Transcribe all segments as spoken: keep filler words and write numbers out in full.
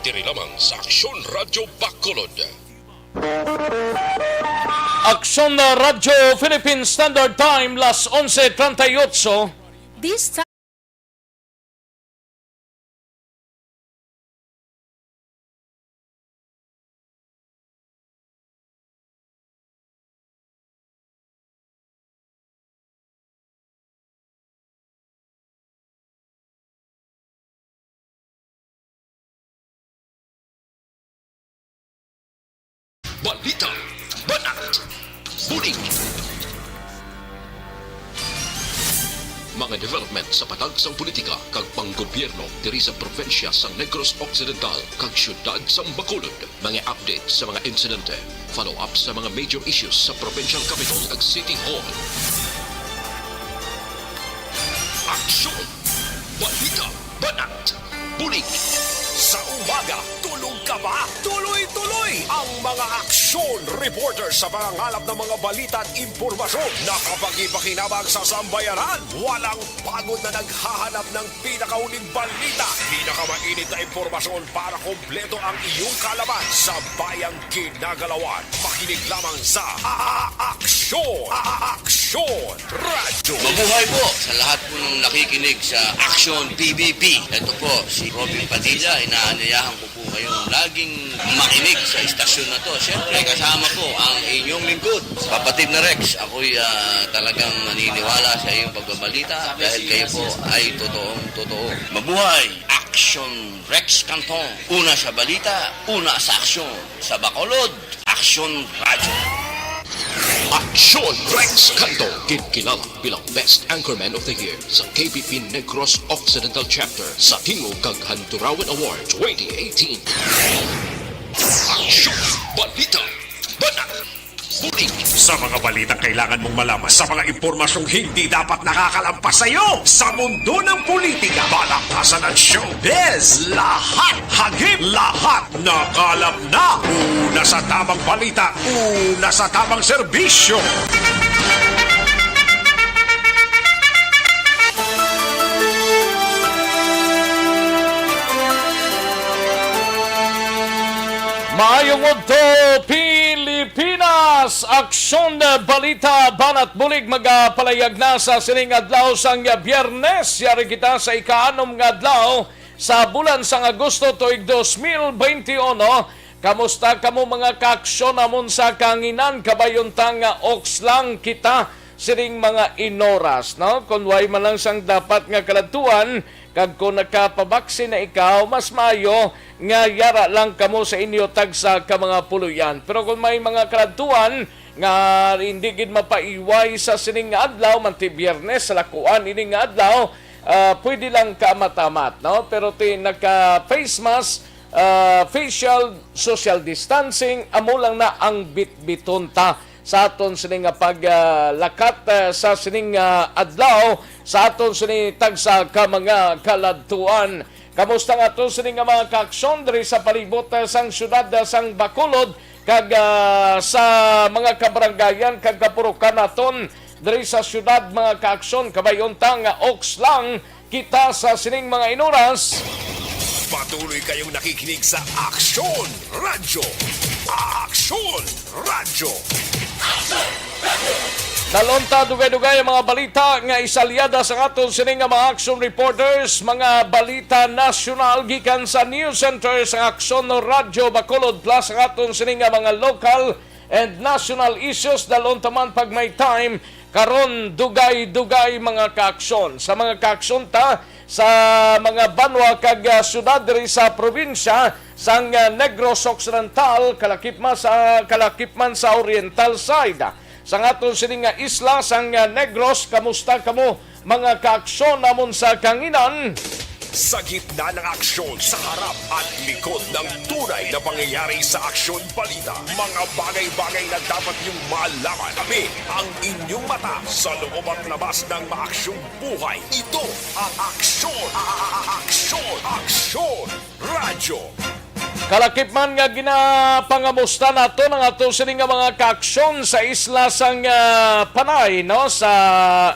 Diri lamang sa Aksyon Radyo Bacolod. Aksyon na Radyo Philippine Standard Time, las onse treinta y ocho. This time. Balita, banat, bulig. Mga development sa patag sang politika kag panggobyerno diri sa probinsya sang Negros Occidental kag siyudad sang Bacolod. Mga update sa mga insidente, follow-up sa mga major issues sa provincial capital kag city hall. Aksyon! Balita! Banat! Bulig! Sa umaga, tulog ka ba? Tuloy-tuloy ang mga aksyon reporter sa pangangalap ng mga balita at impormasyon na kapakipakinabang sa sambayanan. Walang pagod na naghahanap ng pinakahuling balita, pinakamainit na impormasyon para kompleto ang iyong kaalaman sa bayang kinagalawan. Makinig lamang sa A-, A-, Aksyon, A-, A-, Aksyon Radyo. Mabuhay po sa lahat po ng nakikinig sa Aksyon P B P. Ito po si Robin Padilla, inaanyayahan ko po kayong laging makinig sa istasyon na to. Siyempre, kasama po ang inyong lingkod, Papa Tim na Rex. Ako'y, ah, talagang naniniwala sa iyong pagbabalita dahil kayo po ay totoong totoo. Mabuhay! Aksyon Rex Canton. Una sa balita, una sa aksyon. Sa Bacolod, Aksyon Radyo. Aksyon Rex Canton, ginkilala bilang Best Anchorman of the Year sa K P P Negros Occidental Chapter sa Tingog kag Handurawan Award twenty eighteen. Aksyon, balita, banat, bulig. Sa mga balitang kailangan mong malaman, sa mga impormasyong hindi dapat nakakalampas sa iyo, sa mundo ng politika, palakpasan at showbiz, lahat hagip, lahat nakalap na. Una sa tamang balita, una sa tamang serbisyo. Maayong udto, Pilipinas! Aksyon, balita, banat, bulig magapalayag na sa sining adlaw sang Biyernes. Yari kita sa ika-anom nga adlaw sa bulan sang Agosto tuig dos mil bente uno. Kamusta kamo, mga kaaksyon namon sa kahanginan? Kabay unta nga oks lang kita sining mga inoras, no? Kon way man lang sang dapat nga kaladtuan, kag kon nakapabaksin na ikaw, mas maayo nga yara lang kamo sa inyo tagsa ka mga puloy-an. Pero kon may mga kaladtuan nga hindi gid mapaiway sa sining nga adlaw, manti Biyernes, sa lakuan ini nga adlaw, ah, pwede lang kaamat-amat, no? Pero ti naka-face mask, ah, facial, social distancing, amo lang na ang bitbiton ta sa aton sini nga pag, ah, lakat, ah, sa sining, ah, adlaw, sa aton sini tagsa ka mga kaladtuan. Kamusta nga aton sini nga mga kaaksyon diri sa palibot, ah, sang siyudad, ah, sang Bacolod, kag, ah, sa mga kabarangayan kag kapurukan naton diri sa siyudad, mga kaaksyon? Kabay unta nga oks lang kita sa sining mga inoras. Patuloy kayong nakikinig sa Aksyon Radyo. Aksyon Radyo. Dalhon ta dugay-dugay ang mga balita nga isalyada sa aton sini nga mga action reporters, mga balita nasyonal gikan sa news center sa Aksyon Radyo Bacolod, plus ang aton sini nga mga local and national issues. Dalhon ta man pag may time. Karon, dugay-dugay, mga kaaksyon, sa mga kaaksyon ta sa mga banwa kag, ah, syudad diri sa probinsya sang, ah, Negros Occidental, kalakip man sa, kalakip man sa oriental side sang aton sini nga isla sang, ah, Negros. Kamusta kamo, mga kaaksyon namon sa kahanginan? Sa gitna ng aksyon, sa harap at likod ng tunay na pangyayari sa Aksyon Balita, mga bagay-bagay na dapat niyong malaman. Kami ang inyong mata sa loob at labas ng maaksyong buhay. Ito ang Aksyon, a-, a-, a-, Aksyon, Aksyon Radyo. Kalakip man nga ginapangamusta naton ang ato sini nga mga kaaksyon sa isla sang, ah, Panay, no? Sa,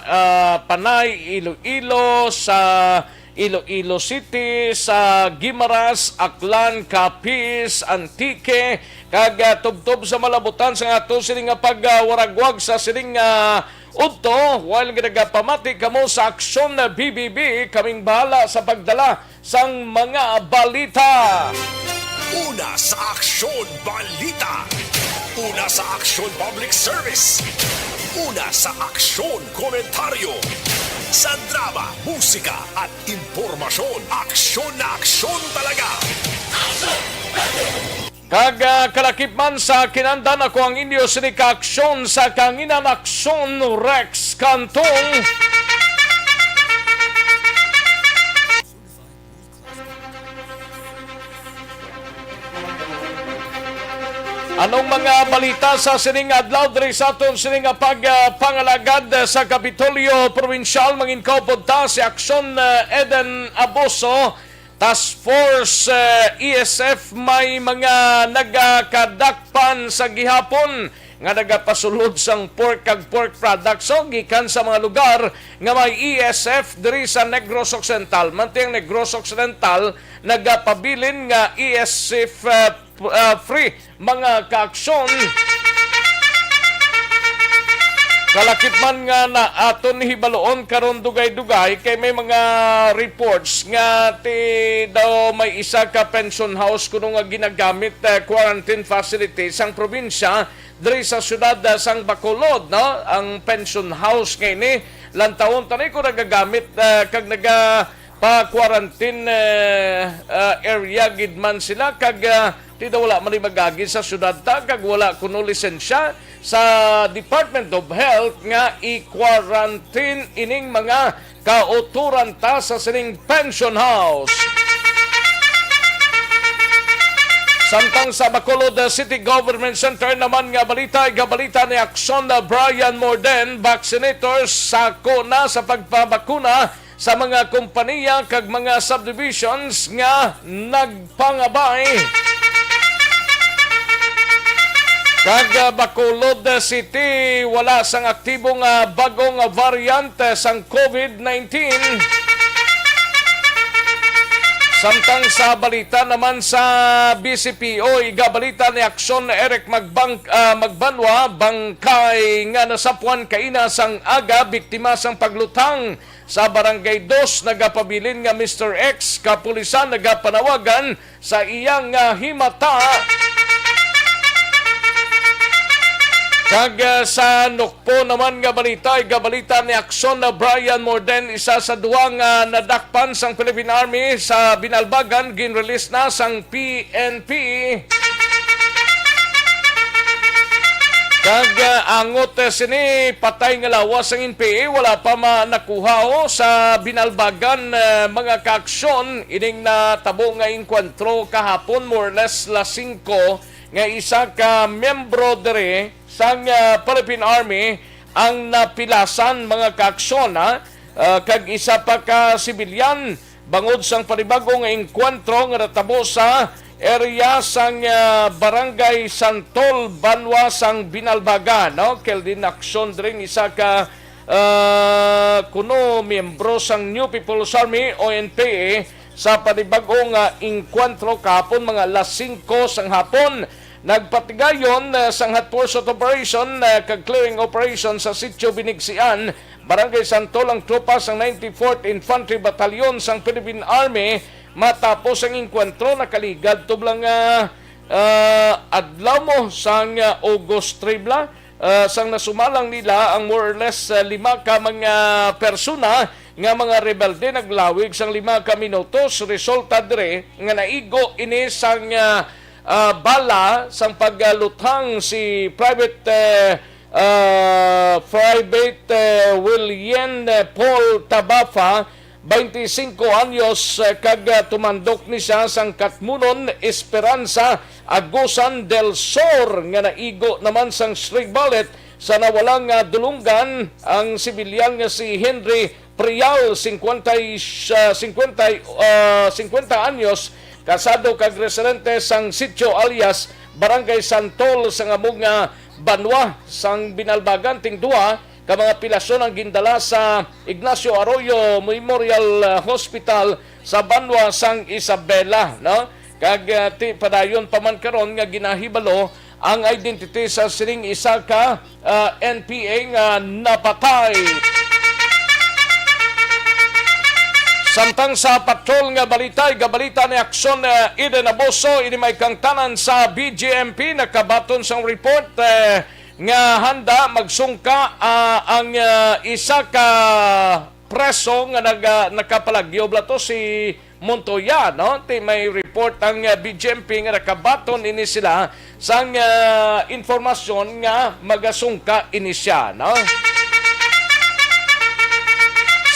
ah, Panay, Iloilo, sa Iloilo City, sa Guimaras, Aklan, Capiz, Antique, kag, ah, tubtob sa malabutan sa ato sini nga pagwaragwag sa sining, ah, udto, while nga nagapamati kamo sa Aksyon na B B B, kaming bahala sa pagdala sang mga balita. Una sa Aksyon Balita. Una sa Aksyon Public Service. Una sa Aksyon Komentaryo. Sa drama, musika, at impormasyon, aksyon na aksyon talaga. Kag, ah, kalakip man sa kinandan, ako ang inyo sini ka aksyon sa kanginan, Aksyon Rex Cantong. Anong mga balita sa sining adlaw diri sa aton sining nga pag, ah, pangalagad sa Kapitolyo Probinsyal? Mangin kaupod ta si Aksyon, ah, Eden Aboso. Task Force, ah, E S F, may mga nagakadakpan sa gihapon nga nagapasulod sang pork kag pork products, so, gikan sa mga lugar nga may E S F diri sa Negros Occidental. Manti ang Negros Occidental nagapabilin nga E S F, ah, p-, ah, free, mga kaaksyon. Kalakip man nga na aton hibaloon karon dugay-dugay kay may mga reports nga ti daw may isa ka pension house kuno nga ginagamit, eh, quarantine facility sang probinsya diri sa siyudad, eh, sang Bacolod, no? Ang pension house nga ini, lantawon ta ni kung nagagamit, eh, kag naga pa-quarantine, eh, ah, area gid man sila, kag, ah, ti daw wala man ni mag-agi sa syudad ta, kag wala kuno lisensya sa Department of Health nga i-quarantine ining mga kauturan ta sa sining pension house. Samtang sa Bacolod City Government Center naman nga balita, igabalita ni Aksyon na Brian Morden, vaccinators sako na sa pagpabakuna sa mga kompaniya kag mga subdivisions nga nagpangabay. Kag, ah, Bacolod City, wala sang aktibo nga bag-ong variant, ah, sang COVID nineteen. Samtang sa balita naman sa B C P O, igabalita ni Aksyon Eric Magbang-, ah, Magbanwa, bangkay nga nasapwan kaina sang aga, biktima sang pagluthang sa Barangay Dos, nagapabilin nga Mister X, kapulisan nagapanawagan sa iyang, ah, himata. Kag, ah, sa Nukpo naman nga balita, igabalita ni Aksyon na Brian Morden, isa sa duwa nga nadakpan sang Philippine Army sa Binalbagan, ginrelease na sang P N P. Kag, ah, angot, eh, sini patay nga lawas sang N P A, wala pa ma-, nakuha, oh, sa Binalbagan, eh, mga kaaksyon. Ining natabo nga engkwentro kahapon, more or less las singko, nga isa ka miyembro diri sang, ah, Philippine Army ang napilasan, mga kaaksyon, ha? Ah, kag isa pa ka sibilyan bangod sang panibago nga engkwentro nga natabo sa area sang, ah, Barangay Santol, banwa sang Binalbagan, no? Keldin Aksyon diri, isa ka, ah, kuno miyembro sang New People's Army o N P A, sa panibag-o nga engkwentro kahapon, mga alas singko sang hapon. Nagpatigayon, ah, sang hot pursuit operation, ah, kag clearing operation sa Sitio Binigsian, Barangay Santol, ang tropa sang ninety-fourth Infantry Battalion sang Philippine Army. Matapos ang engkwentro, nakaligad tublang, ah, ah, adlaw mo sang, ah, August tribla, ah, sang nasumalang nila ang more or less, ah, lima ka mga persona nga mga rebelde naglawig sang lima ka minutos. Resulta diri nga naigo ini sang, ah, ah, bala sang pagluthang si Private, eh, ah, Private, eh, Willian, eh, Paul Tabafa, twenty-cinco anyos, eh, kag, ah, tumandok ni siya sang Katmunon, Esperanza, Agusan del Sur, nga naigo naman sang stray bullet sa nawalang, ah, dulunggan ang sibilyan nga si Henry Prial, singkwenta y-, ah, singkwenta, ah, singkwenta anyos, kasado kag residente sang Sitio alias Barangay Santol sa amo nga banwa sang Binalbagan. Ting duwa ka mga pilason ang gindala sa Ignacio Arroyo Memorial, ah, Hospital sa banwa sang Isabela, no? Kag, ah, ti padayon pa man karon nga ginahibalo ang identity sa sining isa ka, ah, N P A nga napatay. Samtang sa patrol nga balita, igabalita ni Aksyon, ah, Eden Aboso, ini may kangtanan sa B J M P, nakabaton sang report, eh, nga handa magsungka, ah, ang, ah, isa ka preso nga naga-, nakapalagyo bala to si Montoya, no? Ti may report ang, ah, B J M P nga nakabaton ini sila sang, ah, informasyon nga magasungka ini siya, no?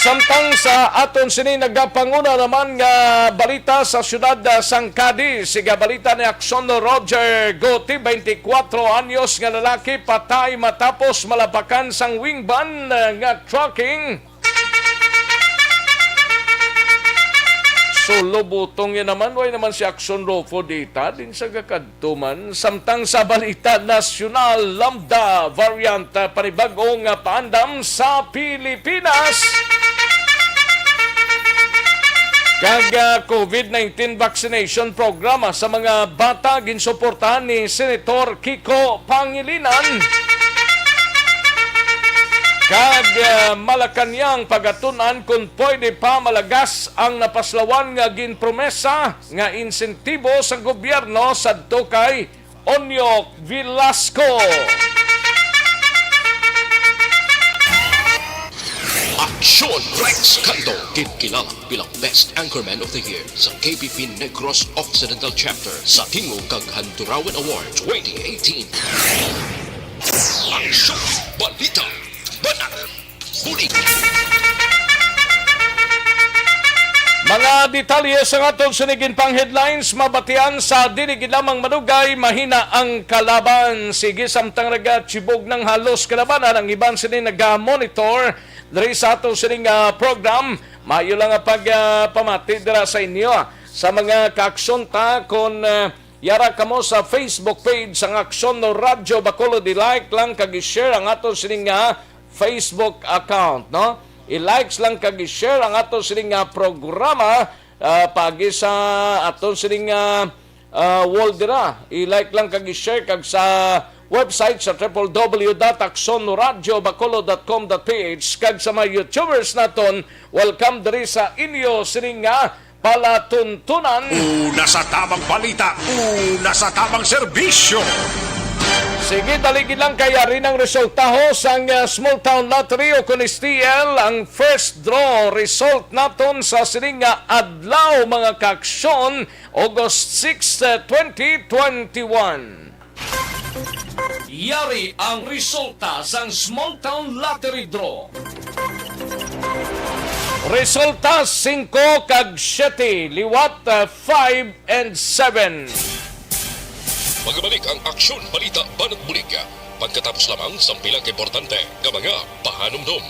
Samtang sa aton sini nagapanguna naman nga balita sa siyudad, ah, sang Cadiz, siga balita ni Aksyon Roger Goti, twenty-four anyos nga lalaki patay matapos malapakan sang wing van, ah, nga trucking. Solo butong yan naman, way naman si Aksyon Rofo dita, din sa gakadtuman. Samtang sa balita nasyonal, Lambda variant, ah, panibag-o nga paandam sa Pilipinas. Kag, ah, COVID nineteen vaccination program, ah, sa mga bata ginsuportahan ni Senator Kiko Pangilinan. Kag, ah, Malacañang pagatun-an kon pwede pa malagas ang napaslawan nga ginpromesa nga insentibo sa gobyerno sadto kay Onyok Velasco. Aksyon Rex Canto, ginkilala bilang Best Anchorman of the Year sa K P P Negros Occidental Chapter sa Tingog kag Handurawan Award twenty eighteen. Aksyon, balita, banat, bulig. Mga detalye sa aton sini gid pang headlines mabatian sa dili gid lamang madugay, mahina ang kalaban. Sige, samtang nagachibog ng halos kalabanan, ang iban sini naga-monitor diri sa aton sini nga program. Maayo lang nga pag, ah, pamati dira sa inyo, ah, sa mga kaaksyon ta, kon, ah, yara kamo sa Facebook page sang Aksyon no Radyo Bacolod, i-like lang kag i-share ang aton sini nga Facebook account, no? I-likes lang kag i-share ang aton sini nga programa, ah, paagi sa aton sini nga, ah, wall dira. I-like lang kag i-share kag sa website sa triple W dot aksyon no radyo bacolod dot com dot P H kag sa mga YouTubers naton, welcome diri sa inyo sini nga palatuntunan. Una sa tamang balita, una sa tamang serbisyo. Sige, dali gid lang kay ari nang resultaho sang, ah, Small Town Lottery o kon S T L, ang first draw result naton sa sining nga adlaw, mga kaaksyon, August six, ah, twenty twenty-one. Yari ang resulta sang Small Town Lottery Draw. Resulta, singko kag siyete, liwat, ah, five and seven. Magabalik ang Aksyon, Balita, Banat Bulig pagkatapos lamang sang pila ka importante nga mga pahanumdom.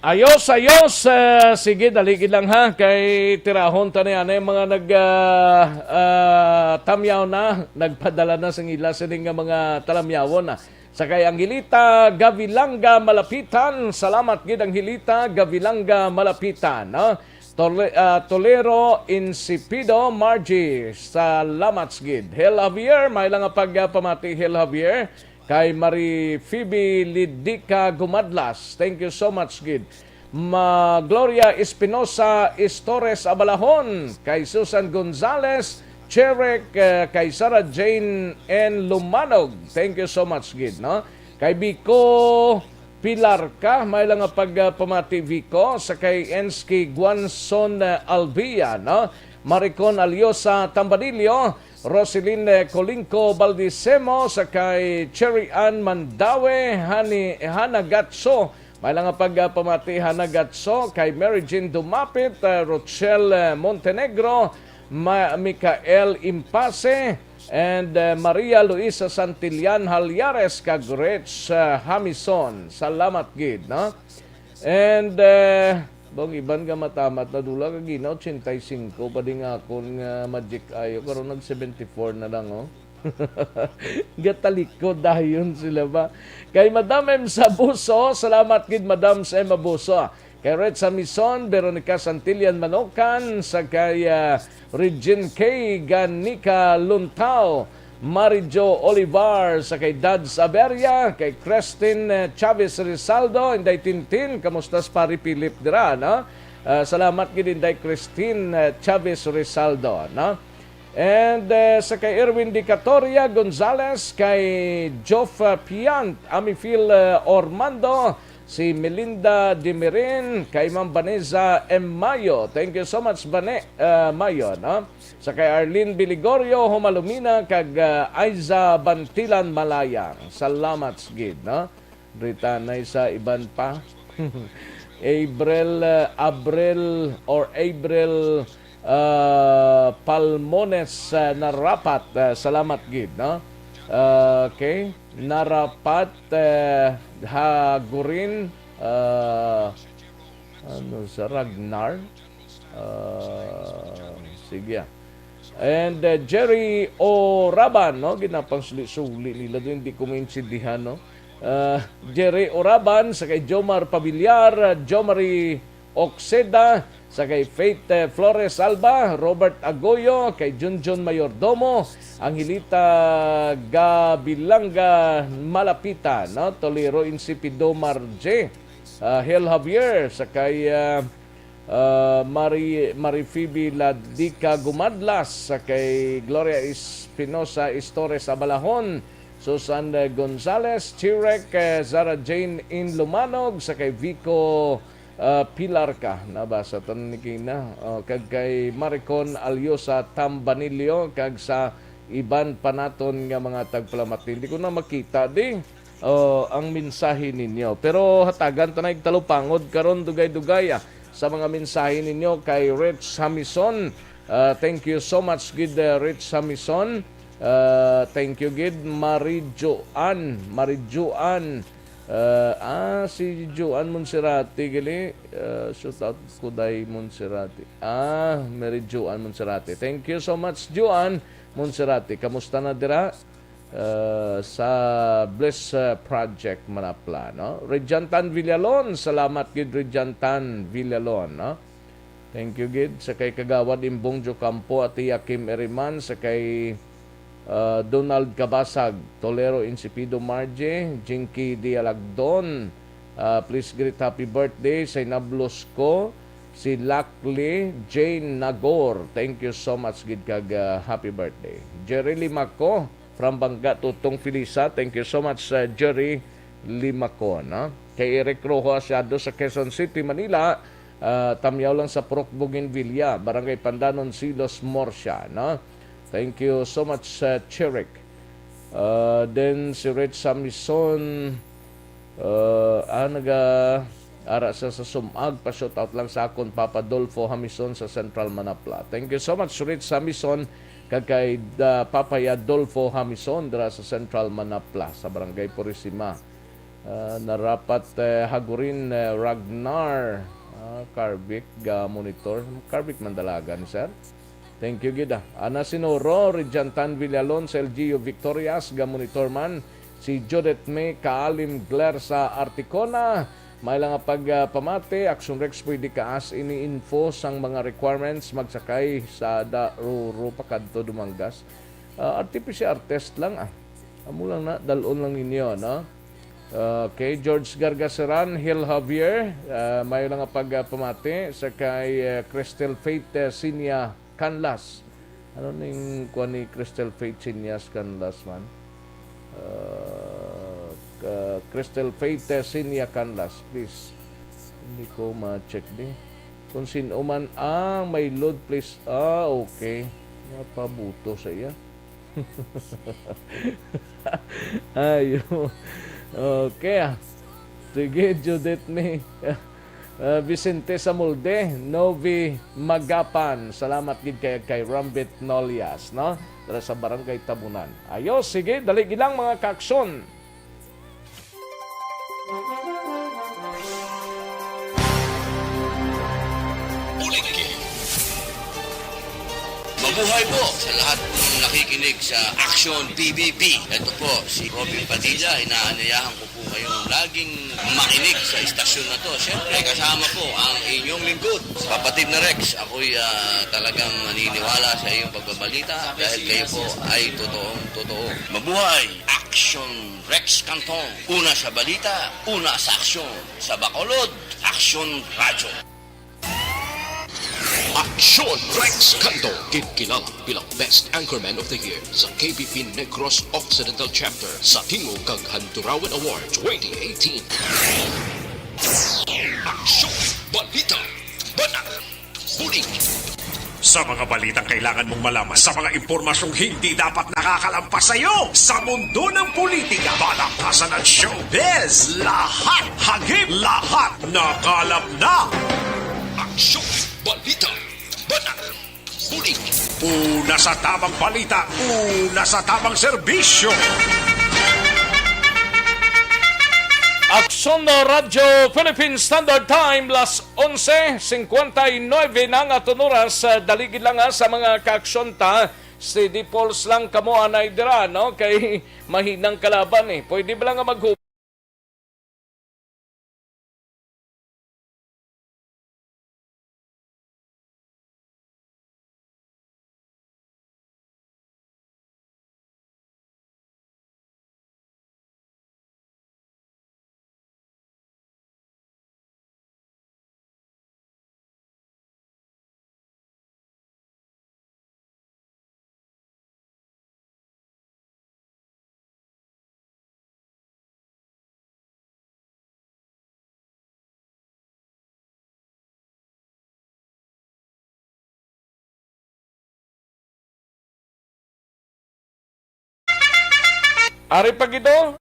Ayos, ayos. Eh, sige, dali gid lang, ha, kay tirahon ta ni anay mga nag, ah, ah, tamyaw na, nagpadala na sang ila sini nga mga talamyawon, ah. Sa kay Angelita Gavilanga Malapitan, salamat gid, Angelita Gavilanga Malapitan, no? Tole-, ah, Tolero Insipido, Margie, salamat gid. Hel Javier, may lang nga pag, ah, pamati, Hel Javier. Kay Marie Phoebe Lidica Gumadlas, thank you so much gid. Ma Gloria Espinosa Istores Abalahon, kay Susan Gonzales, Cherek, eh, kay Sarah Jane N Lumanog, thank you so much gid, no? Kay Biko Pilar ka, may lang nga pag, ah, pamati, Vico, sa kay Enski Guanzon, ah, Albia, no? Maricon Aliosa Tambanillo, Roselyn, eh, Colinco Baldisemo, sa kay Cherry Ann Mandawe, Hani, Hana Gatso, may lang nga pag, ah, pamati, Hana Gatso, kay Mary Jane Dumapit, ah, Rochelle, eh, Montenegro, Ma-, Micael Impase, and, eh, Maria Luisa Santillan Halyares kag Rich, eh, Hamison. Salamat gid, no? And, eh, Bang iban nga matamat na dula ka gina, ochenta y cinco pa din nga akon nga Magic Eye. Karon nag seventy-four na lang, oh. Gatalikod dayon sila ba? Kay Madam M Sabuso, salamat gid, Madam sa M Abuso. Kay Red Samison, Veronica Santillan Manokan, sa kay, ah, Regine K. Ganica Luntao, Marijo Olivar, sa kay Dads Aberia, kay Crestin, eh, Chavez Rizaldo, Inday Tintin, kamusta si Pari Philip dira, no? Ah, salamat gid, Inday Cristin, eh, Chavez Rizaldo, no? And, eh, sa kay Erwin Dicatoria Gonzalez, kay Geoff, ah, Piant, Amifil, eh, Ormando, si Melinda Dimirin, kay Ma'am Vanessa M. Mayo. Thank you so much, Bane-, ah, Mayo, no? Sa kay Arlene Biligorio Humalumina kag, ah, Aiza Bantilan Malayang. Salamat gid, no? Britanay sa iban pa. April, ah, Abril or April, ah, Palmones, ah, Narapat. Ah, salamat gid, no? Ah, okay. Narapat, eh, Hagurin, ah, ano sa Ragnar? Ah, sige, ah. And, uh, Jerry Oraban, no? Ginapangsuli-suli nila doon, hindi ko maintindihan, no? Uh, Jerry Oraban, sa kay Jomar Pabiliar, uh, Jomari Oxeda, sa kay Faith, uh, Flores Alba, Robert Agoyo, kay Junjun Mayordomo, Angelita Gabilanga Malapita, no? Tolero Insipido Marje, uh, Hel Javier, sa kay, uh, Ah, Mari-, Mari Phoebe Ladica Gumadlas, sa kay Gloria Espinosa Istores Abalahon, Susan, eh, Gonzales, Chirek, eh, Zara Jane Inlumanog, sa kay Vico, ah, Pilarca. Nabasa tan ni Kina. Oh, kag kay Maricon Alyosa Tambanilio, kag sa iban pa naton nga mga tagpalamat. Hindi ko na makita, di. Oh, ang mensahe ninyo. Pero hatagan ta na igtalupangod karon, dugay-dugay, ah, sa mga mensahe ninyo kay Rich Hamison. Ah, thank you so much, gid, ah, Rich Hamison. Ah, thank you, gid, Mari Joan. Mari Joan. Ah, ah, si Joan Monserrate, gali. Ah, shout out ko day Monserrate. Ah, Mary Joan Monserrate. Thank you so much, Joan Monserrate. Kamusta na dira? Ah, sa Bliss, ah, Project Manapla, no? Rejantan Villalon, salamat gid, Rejantan Villalon, no? Thank you gid sa kay Kagawad Imbong Jocampo, Ate Yakim Eriman, sa kay, ah, Donald Cabasag, Tolero Insipido Marje, Jinky Dialagdon, ah, please greet happy birthday sa inablos ko, si Lakli Jane Nagor. Thank you so much gid kag, ah, happy birthday. Jerry Limaco, from Bangga, Tutong Felisa. Thank you so much, uh, Jerry Limacon, no? Kay Eric Rojo Asiado sa Quezon City, Manila, uh, tamyaw lang sa Purok Bougainvillea, Barangay Pandanon, Silos, Murcia, no? Thank you so much, uh, Cherick. Uh, then si Rich Samison, uh, ah, naga, ara sa, sa Sumag, pa-shout out lang sa akon, Papa Dolfo Hamison sa Central Manapla. Thank you so much, Rich Samison, kag kay, uh, Papa Adolfo Hamison dira sa Central Manapla, sa Barangay Purisima. Ah, Narapat, eh, Hagurin, eh, Ragnar, ah, Carvic, ga monitor. Carvic Mandalagan, sir. Thank you gid, ah. Ana Sinoro, Rejantan Villalon, sa L G U Victorias, ga monitor man. Si Judith May Kaalim Glersa Articona, may lang nga pag, ah, pamati, Action Rex, pwede ka as ini info sang mga requirements magsakay sa da Roro pa kadto Dumangas. Ah, R T P C R test lang, ah. Amo lang na, dalon lang ninyo, no? Okay, George Gargasaran, Hill Javier, ah, may lang nga pag, ah, pamati sa kay, ah, Crystal Faith, ah, Sinya Canlas. Ano ning kuha ni Crystal Faith Sinyas Canlas man? Ah, ka-, Crystal Faith, eh, Sinya Canlas, please. Hindi ko ma-check di. Kung sino man ang may load, please. Ah, okay. Napabuto sa iya. Ayo. Okay, ah. Sige, Judith ni, ah, Vicente Samulde, Novi Magapan. Salamat gid kay, kay Rambit Nolias, no? Dira sa Barangay Tabunan. Ayo, sige, dali gid lang, mga kaakson. Buhay po sa lahat ng nakikinig sa Action P B B. Ito po si Robin Padilla. Inaanyayahan ko po kayong laging makinig sa istasyon na to. Siyempre, kasama po ang inyong lingkod, Kapatid na Rex. Ako'y ah, talagang naniniwala sa iyong pagbabalita dahil kayo po ay totoong totoo. Mabuhay Action Rex Cantong. Una sa balita, una sa aksyon. Sa Bacolod, Action Radyo. Aksyon Rex Kanto, ginkilala bilang Best Anchorman of the Year sa K B P Negros Occidental Chapter sa Tingog kag Handurawan Award twenty eighteen. Aksyon, balita, banat, bulig. Sa mga balitang kailangan mong malaman, sa mga impormasyong hindi dapat nakakalampas sa iyo, sa mundo ng politika, palakasan at showbiz, lahat hagip, lahat nakalap na. Aksyon, balita, banat, bulig. Una sa tamang balita, una sa tamang serbisyo. Aksyon na Radyo Philippine Standard Time, las onse cincuenta y nueve na nga aton oras. Ah, dali gid lang, ah, sa mga kaaksyon ta. Steady pulse lang kamo anay dira, no? Kay mahinang kalaban, eh. Pwede ba lang nga mag- Ari pa gid, oh.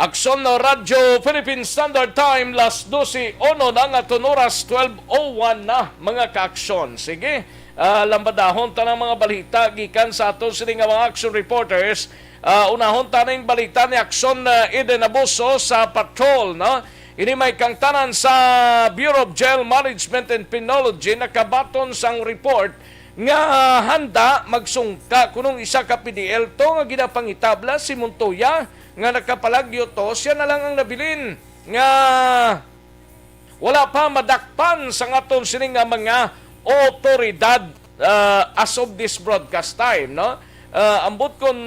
Aksyon Radyo Philippine Standard Time, las dose uno na nga aton oras, twelve oh one na, mga kaaksyon. Sige, ah, lambadahon ta ng mga balita gikan sa aton sini nga mga action reporters. Ah, unahon ta ning balita ni Aksyon, ah, Eden Abuso sa patrol, no? Ini may kangtanan sa Bureau of Jail Management and Penology nakabaton sang report nga handa magsungka kunong isa ka P D L to nga ginapangitabla si Montoya nga nakapalagyo to, siya na lang ang nabilin nga wala pa madakpan sang aton sini nga mga otoridad, ah, as of this broadcast time, no? Ah, ambot kon,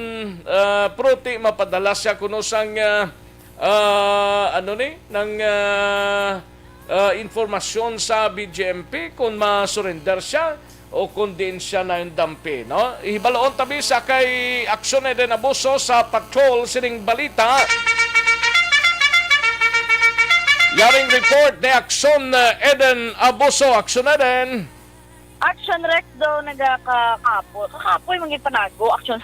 ah, pruti mapadala siya kuno sang, ah, ah, ano ni, nang, ah, ah, informasyon sa B J M P kung ma-surrender siya o kung diin siya na yung dampi, no? Hibaloon tabi sa kay Aksyon Eden Abuso sa patrol sining balita. Yaring report ni Aksyon, ah, Eden Abuso. Aksyon Eden. Action Rex daw nagakakapo. Kakapoy, mangin panago. Action.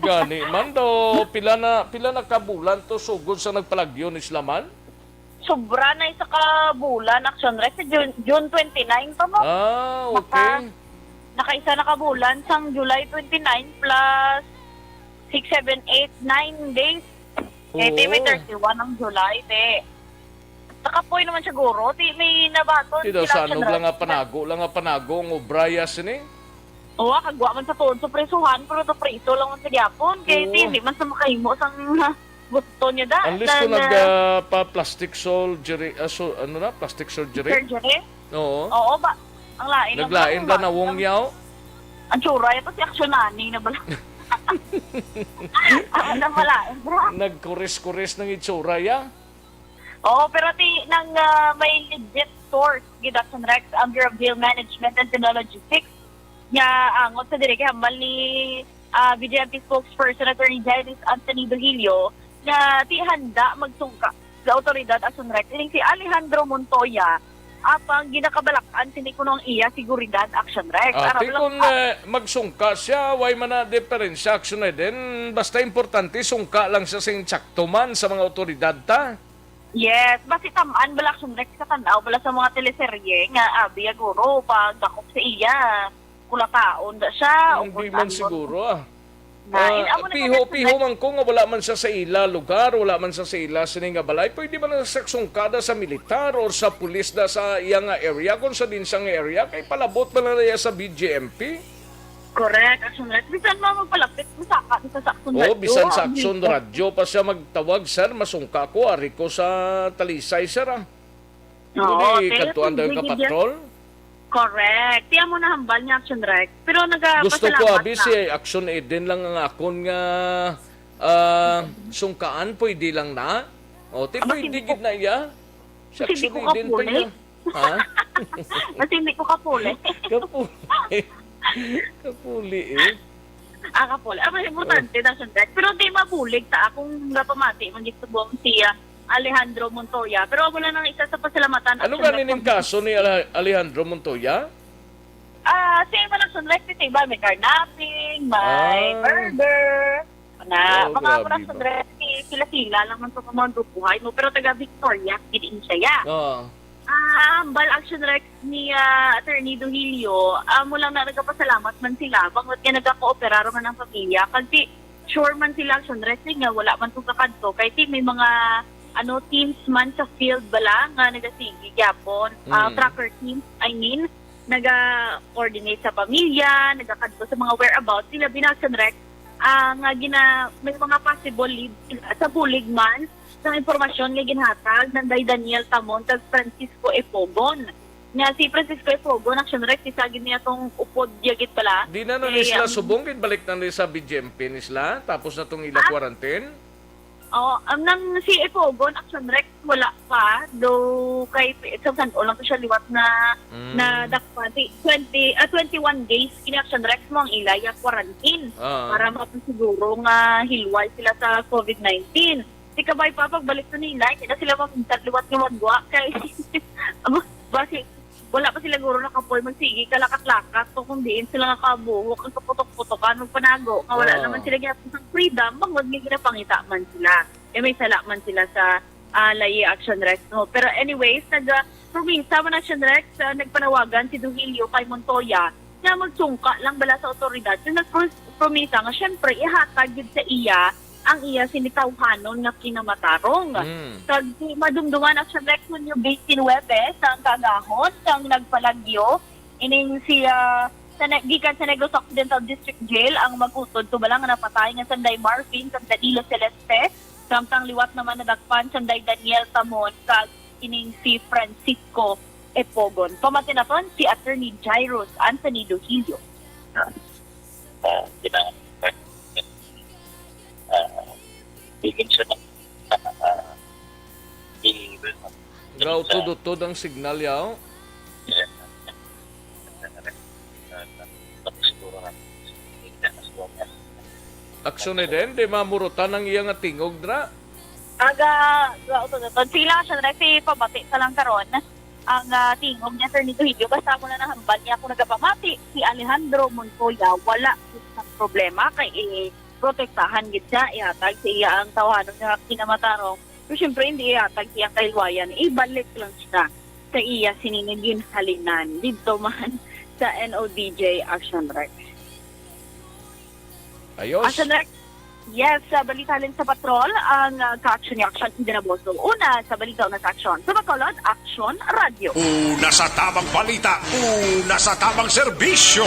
Gani man daw, pila na, pila na ka bulan to sugod sa nagpalagyo ni Slaman? Sobra na isa ka bulan, Action Rex. June, June twenty-nine pa mo. Ah, okay. Naka, nakaisa na ka bulan sang July twenty-nine plus six, seven, eight, nine days. Eh, te, may Oo. thirty-one ang July, te. Nakapoy naman siguro. Ti, may nabaton Ti daw sila sa sanog lang nga panago, lang nga panago ang obraya sini. Oo, kagwa man sa tuod sa prisuhan, pero to priso lang man sa gyapon. Kay Oo. Hindi man sa makahimo sang gusto niya da. Unless kung nag, ah, pa plastic surgery, ah, so, ano na, plastic surgery? Surgery? Oo. Oo ba? Ang lain lang Naglain ba na wong yaw? Ang tsura, ito si Aksyon Nani na bala. Ang na malain, bro. Nagkuris-kuris ng itsura ya? Oo, pero ti nang, ah, may legit source gid, Action Rex, ang Bureau of Jail Management and Penal Logistics, nga angot sa diri kay hambal ni, ah, B J M P spokesperson Attorney Jairus Anthony Dohilio nga ti handa magsungka sa awtoridad, Action Rex, ining si Alejandro Montoya, apang ginakabalak-an sini kuno ang iya seguridad, Action Rex. Ah, Aram ti lang kung, ah, eh, magsungka siya, way man na diferensya, Action Eden. Basta importante, sungka lang siya sa insakto man sa mga awtoridad ta. Yes, basi tam-an bala, Action Rex, ka tan-aw bala sa mga teleserye nga abi ya guro pagdakop sa iya, kulataon da siya, o Hindi kung man ano. Siguro, ah. Na, Ah, in-, amo na piho, yung piho man ko nga wala man siya sa ila lugar, wala man siya sa ila sini nga balay. Pwede ba na siya sungkada sa militar or sa pulis da sa iya nga area, kung sa din siya nga area, kay palabot ba na niya sa B J M P? Correct, Action Rex. Bisan mo magpalapit, masaka, bisan sa Action Oh, Radyo, bisan sa ah, Action bisan. Radyo pa siya magtawag, "Sir, masungka ko, ari ko sa Talisay, sir, ah." Oo, Hindi, pero kadtuan daw hindi ka gid patrol? Correct. Tiyan mo na hambal niya, Action Rex. Pero nagapasalamat Gusto ko, abi, na. Si Action Eden lang ang akon nga, ah, sungkaan, pwede lang na? O, ti Aba, pwede hindi gid ko na iya. Si Kasi hindi Action ko Eden pa kapuli. Iya. Ha? Kasi hindi ko kapuli. Kapuli. Kapuli, eh. Ah, kapuli. Ah, mas importante Oh. na siya, guys. Pero di mabulig ta akong napamati, man gid subong si, ah, Alejandro Montoya. Pero wala nang isa sa pasalamatan, Ano Action gani ning Rex. Kaso ni Ale-, Alejandro Montoya? Ah, si Emma Lacson, like, di ba, may carnapping, may Ah. murder. Na, Oh, mga grabe oras ba? Andres, si sila-sila lang man sa mga grupuhay mo, pero taga Victoria, gid siya, ya. Oo. Ah, hambal, Action Rex, ni, ah, Attorney Dohilio, ah, mo lang na nagapasalamat man sila, bangod nga nagakooperar man ang pamilya. Kasi sure man sila, Action Rex, nga wala man to kakadto. Kay ti may mga, ano, teams man sa field bala nga nagasigi gyapon. Ah, Mm. Tracker teams, I mean, naga-coordinate sa pamilya, nagakadto sa mga whereabouts. Sila, Action Rex, ah, nga gina-, may mga possible leads sila sa bulig man sang impormasyon nga ginhatag ni Day Daniel Tamon kag Francisco Epogon. Nga si Francisco Epogon, Action Rex, isa gid niya tong upod yagit pala. Di na, no, Kay, ni sila um, subong, ginbalik na ni sa B J M P ni sila, tapos na tong ila Ah. quarantine? Oh, ang nang si Epogon, Action Rex, wala pa. Do kay sa san-o lang to siya liwat na Mm. nadakpan. Si twenty, ah, twenty-one days kini, Action Rex, mo ang ila ya quarantine Ah. para mapasiguro nga hilway sila sa covid nineteen. Si Kabay pa, pagbalik to nila, hindi na sila mamintad liwat nga magwa kay amo, basi wala pa sila guro nakapoy magsigi kalakat-lakat to kung diin sila nga kabuhok ang kaputok-putokan magpanago nga wala Oo. naman sila gyapon sang freedom bangod nga ginapangita man sila. Eh, may sala man sila sa, ah, layi, Action Rex, no? Pero anyways, nag, ah, promisa man, Action Rex, ah, nagpanawagan si Duhilio kay Montoya na magsungka lang bala sa awtoridad. So, nagpromisa nga, syempre, ihatag gid sa iya ang iya sini tawhanon nga kinamatarong. Mm. Kag si madumduman, Action Rex, Hunyo twenty-nine, sang kaagahon, sang nagpalagyo, ining si, ah, sa ne-, gikan sa Negros Occidental District Jail ang magutod to bala nga napatay nga sanday Marvin kag Danilo Celeste, samtang liwat naman nadakpan sanday Daniel Tamon kag ining si Francisco Epogon. Pamati naton si Attorney Jairus Anthony Dohilio. Ah, kina-, ah, bigyan siya ng, ah, i-, Gautod-utod ang signal, yaw. Action ni din, di mamurutan ang iya nga tingog, dra. Aga, gautod-utod. Sila, siya na si pabati sa lang karon. Ang, ah, tingog ni Attorney Dohilio, basta mo na nahambal niya kung nagapamati si Alejandro Montoya, wala sa problema kay, eh, protektahan gid siya, ihatag sa iya ang tawhanon nga kinamatarong. Pero siyempre, hindi ihatag sa iyang kahilwayan, ibalik lang siya sa iya sini nga ginhalinan didto man sa N O D J Action Rex. Ayos. Action Rex, yes, sa balita halin sa patrol, ang, ah, ka-action ni Action Eden Aboso. Una sa balita, una sa aksyon. Sa Bacolod, Action Radio. Una sa tamang balita, una sa tamang serbisyo.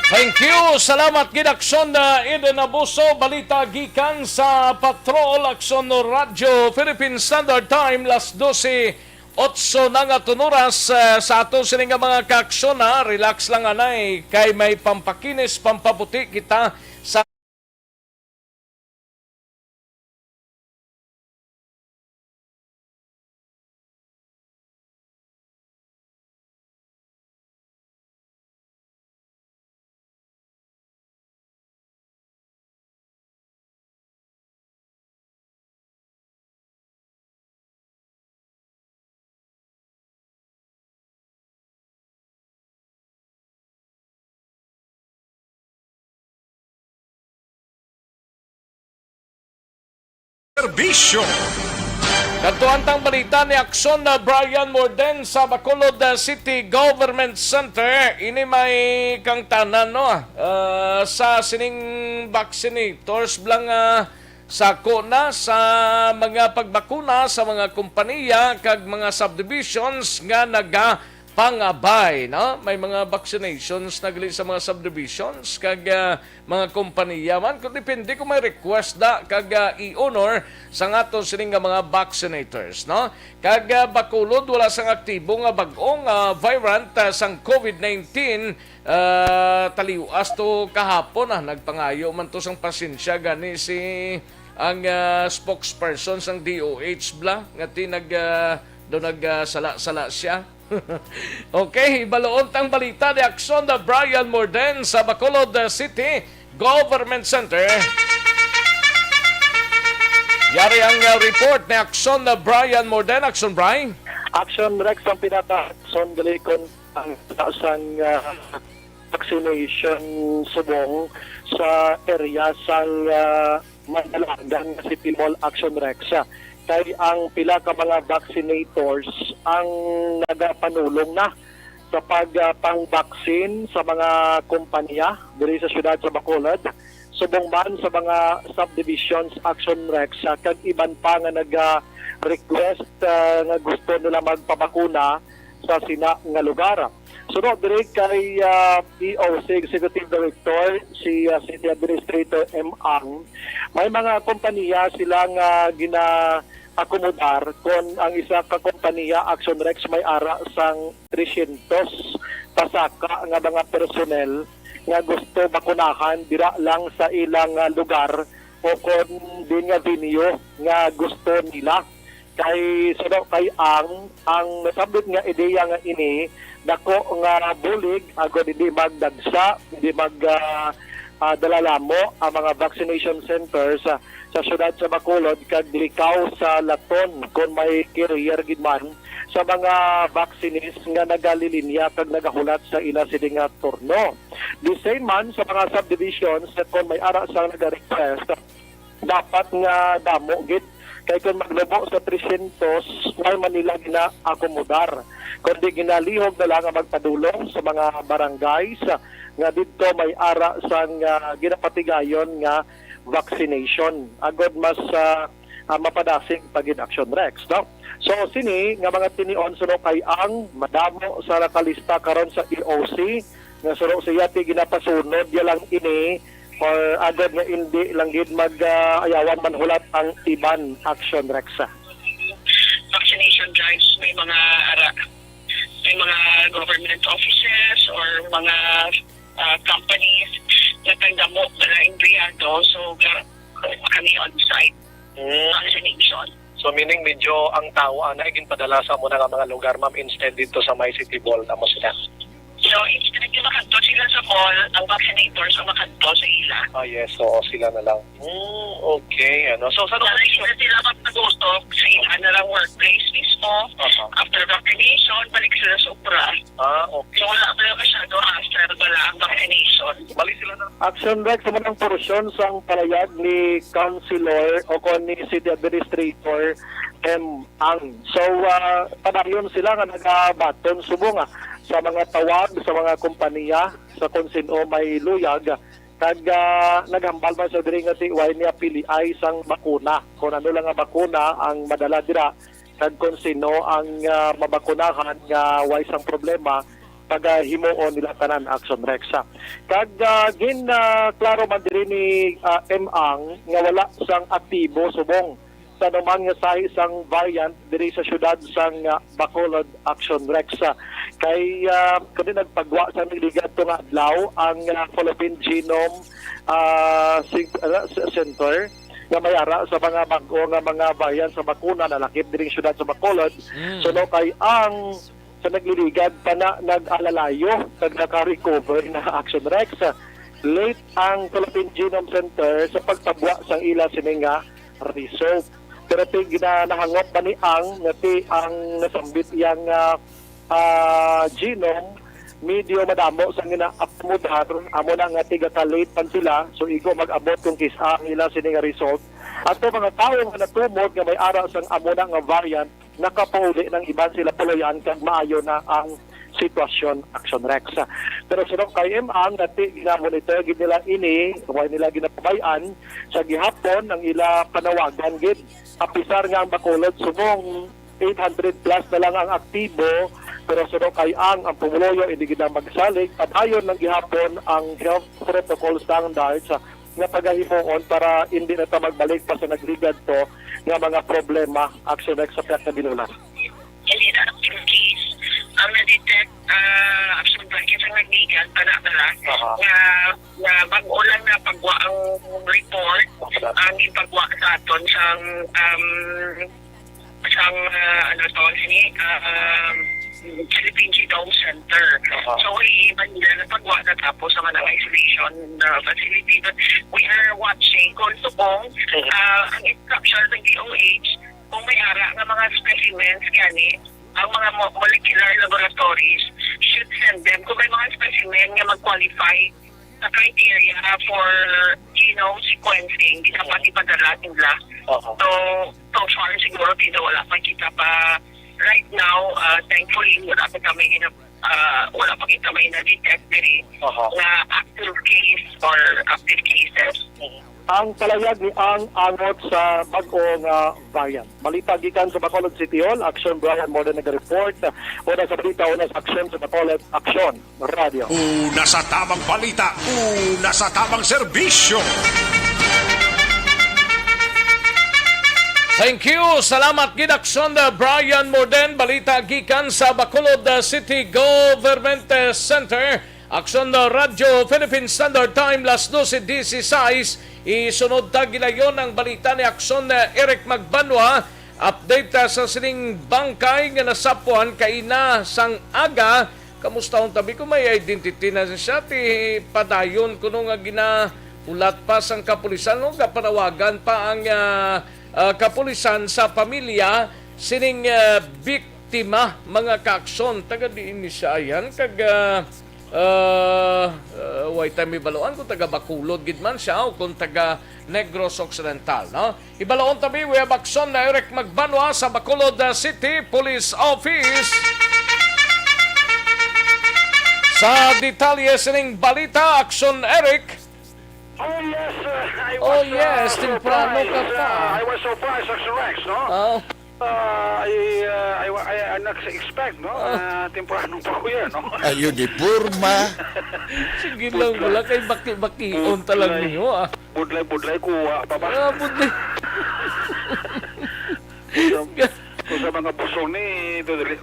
Thank you. Salamat gid, Aksyon, uh, Eden Abuso. Balita gikan sa Patrol, Aksyon Radyo Philippine Standard Time, las dose otso na nga tunuras, uh, sa aton sini nga mga kaaksyon, ha. Relax lang, anay, kay may pampakinis, pampaputi kita sa Serbisyo. Kadto ang tang balita ni Aksyon na Brian Morden sa Bacolod, uh, City Government Center. Ini may kangtanan, no? Uh, sa sining vaccinators bla nga sako na sa mga pagbakuna sa mga kompaniya kag mga subdivisions nga nagapangabay, no? May mga vaccinations na gali sa mga subdivisions kag, ah, mga kompaniya man. Kung depende kung may request da kag, ah, i-honor sa aton sini nga mga vaccinators, no? Kag, ah, Bacolod, wala sang aktibo nga bag-ong, ah, variant, ah, sang COVID nineteen. Ah, taliwas to kahapon, ah, nagpangayo man to sang pasensya gani si ang, ah, spokesperson sang D O H bla nga ti nag, ah, do nag, ah, sala-sala siya. Okay, baloon tang balita ni Aksyon na Brian Morden sa Bacolod, ah, City Government Center. Yari ang, ah, report ni Aksyon na Brian Morden. Aksyon, Brian. Action Rex ang pinaka son galikon ang sang, ah, vaccination subong sa area sang, ah, Mandalagan nga City Mall, Action Rex. Kay ang pila ka mga vaccinators ang nagapanulong na sa pag, ah, pang-vaccine sa mga kompanya diri sa siyudad sa Bacolod, subong man sa mga subdivisions, Action Rex, ah, kag iban pa nga naga-request, ah, nga gusto nila magpabakuna sa sina nga lugar. Suno diri kay, ah, E O C Executive Director, si, ah, City Administrator M Ang, may mga kompanya sila nga ginaakomodar kon ang isa ka kompanya, Action Rex, may ara sang tresyentos pasaka nga mga personnel nga gusto bakunahan dira lang sa ilang, ah, lugar o kon din nga venue nga gusto nila. Kay suno kay Ang, ang nasabit nga ideya nga ini dako nga bulig agod hindi magdagsa, hindi mag, ah, ah, dalalamo ang mga vaccination centers sa, sa siyudad sa Bacolod kag likaw sa laton kon may carrier gid man sa mga vaccinees nga nagalilinya kag nagahulat sa ila sini nga turno. The same man sa mga subdivisions nga kon may ara sang naga-request, dapat nga damo gid. Kay kon maglubo sa tresyentos, may man nila ginaakomodar, kundi ginalihog na lang ang magpadulong sa mga barangays nga didto may ara sang, ah, ginapatigayon nga vaccination. Agod mas, ah, ah, mapadasig pa gid, Action Rex, no? So, sini nga mga tinion suno kay Ang, madamo sa nakalista karon sa E O C, nga suno siya ti ginapasunod ya lang ini, or agod nga indi lang gid mag, ah, ayawan manhulat ang iban, Action Rex. Vaccination drives, may mga ara, may mga government offices or mga, ah, companies nga tagdamo bala empleyado. So, ga-, kami on site. Mm. Vaccination. So, meaning medyo ang tawo ana ay ginpadala sa amo na nga mga lugar, ma'am, instead dito sa may City Mall, amo sila. So, instead nga makadto sila sa mall, ang vaccinators ang makadto sa ila. Ah, yes, oo, sila na lang. Mm, okay, ano. So, sa Para hindi na sila magpag-usok sa ila na lang workplace mismo. Aha. After vaccination, balik sila sa obra. Ah, okay. So, wala pa yung masyado hassle, wala ang vaccination. Balik sila na. Action Rex, sa manang porsyon sang palayag ni Councilor o kon ni City Administrator M Ang. So, ah, padayon sila nga nagabaton subong, ah, sa mga tawag sa mga kompanya sa kon sin-o may luyag, kag, ah, naghambal man sa diri nga ti way niya piliay sang bakuna, kon ano lang nga bakuna ang madala dira, kag kon sin-o ang, ah, mabakunahan nga way sang problema, pagahimuon nila tanan, Action Rex. Kag, ah, gin, ah, klaro man diri ni, ah, M Ang nga wala sang aktibo subong sa anuman nga sahi sang variant diri sa siyudad sang, ah, Bacolod, Action Rex. Kay, ah, kundi nagpagwa sa nagligad to nga adlaw ang, ah, Philippine Genome, ah, Sig-, ah, s-, Center nga may ara sa mga bag-o nga mga variant sa bakuna nalakip diri siyudad sa Bacolod. Mm. Suno kay ang sa nagliligad pa na nag-alalayo kag naka-recover na, Action Rex. Late ang Philippine Genome Center sa pagtabwa sang ila sini nga result. Pero tig na nahangop ba ni ang nga ti ang nasambit iyang, ah, ah, genome medyo madamo sa ginaakomodar, amo na nga tiga ka-late man sila, so igo mag-abot kung kis-a ang ila sini nga result. Ato mga tawo nga natumod nga may ara sang amo na nga variant, nakapauli nang iban sila puloy-an kag maayo na ang sitwasyon, Action Rex. Pero suno kay M Ang nga ti-, gina-monitor gid nila ini, way nila ginapabay-an sa gihapon ang ila panawagan gid. Apisar nga ang Bacolod subong eight hundred plus na lang ang aktibo, pero suno kay ang, ang pumuluyo hindi gid na magsalig, padayon lang gihapon ang health protocol standards nga pagahimuon para hindi na ta magbalik pa sa nagligad to nga mga problema, Action Rex, sa Piak na Binulan. Hindi na active case ang na-detect, ah, Action Rex, ang nagligad, tana-tana, Aha. nga, nga bag-o lang na pagwa ang report, Aha. ang ipagwa sa aton sa, um, sang, ah, ano to, sini, ah, um, Philippine Genome Center. Aha. So, i-, Manila na pagwa na tapos ang mga isolation, uh, facility. But we are watching kung subong, Mhm. ah, ang instruction ng D O H, kung may ara nga mga specimens gani, ang mga mo-, molecular laboratories should send them. Kung may mga specimen nga mag-qualify sa criteria for genome sequencing, di dapat Mm. ipadala nila. Oo. So, so far, siguro, dito wala pa kita pa. Right now, uh, thankfully, wala pa kami in a, uh, wala pa kita may na-detect diri Aha. na active case or active cases. Mm. Ang palayag ni ang angot sa bag-o nga variant. Balita gikan sa Bacolod City Hall, Action Brian Morden nag-report. Una sa balita, una sa aksyon sa Bacolod, Aksyon Radio. Una sa tamang balita, una sa tamang serbisyo. Thank you. Salamat gid, Aksyon, uh, Brian Morden. Balita gikan sa Bacolod, uh, City Government, uh, Center. Aksyon, uh, Radyo Philippine Standard Time, las doce dieciséis. Isunod ta gilayon ang balita ni Aksyon, uh, Eric Magbanwa. Update ta sa sining bangkay nga nasapuan kaina sang aga. Kamusta, unta bi, kung may identity na siya, ti padayon kuno nga ginahulat pa sang kapulisan, no? Gapanawagan pa ang, ah, ah, kapulisan sa pamilya sining, ah, biktima, mga kaaksyon. Taga diin ni siya yan? Kag, ah, ah, ah, way tayo may baluan kung taga Bacolod gid man siya o kung taga Negros Occidental, no? Ibalaon tabi, we have Aksyon na Eric Magbanwa sa Bacolod, uh, City Police Office. Sa detalye sining balita, Aksyon Eric. Oh, yes, uh, I Oh, was, uh, yes, temprano ka surprised. pa. Uh, I was surprised, Action Rex, no? Oh. Uh, I, uh, I, I, I not expect, no? Oh. Uh, temprano pa ko yan, no? Ang uniforma. Sige lang, Putla. wala kay baki-bakion Putla. talaga ninyo, ah. Budlay-budlay ko, wa pa ba? Ah, budlay. Kung sa, kung sa mga busong ni, ito, dali.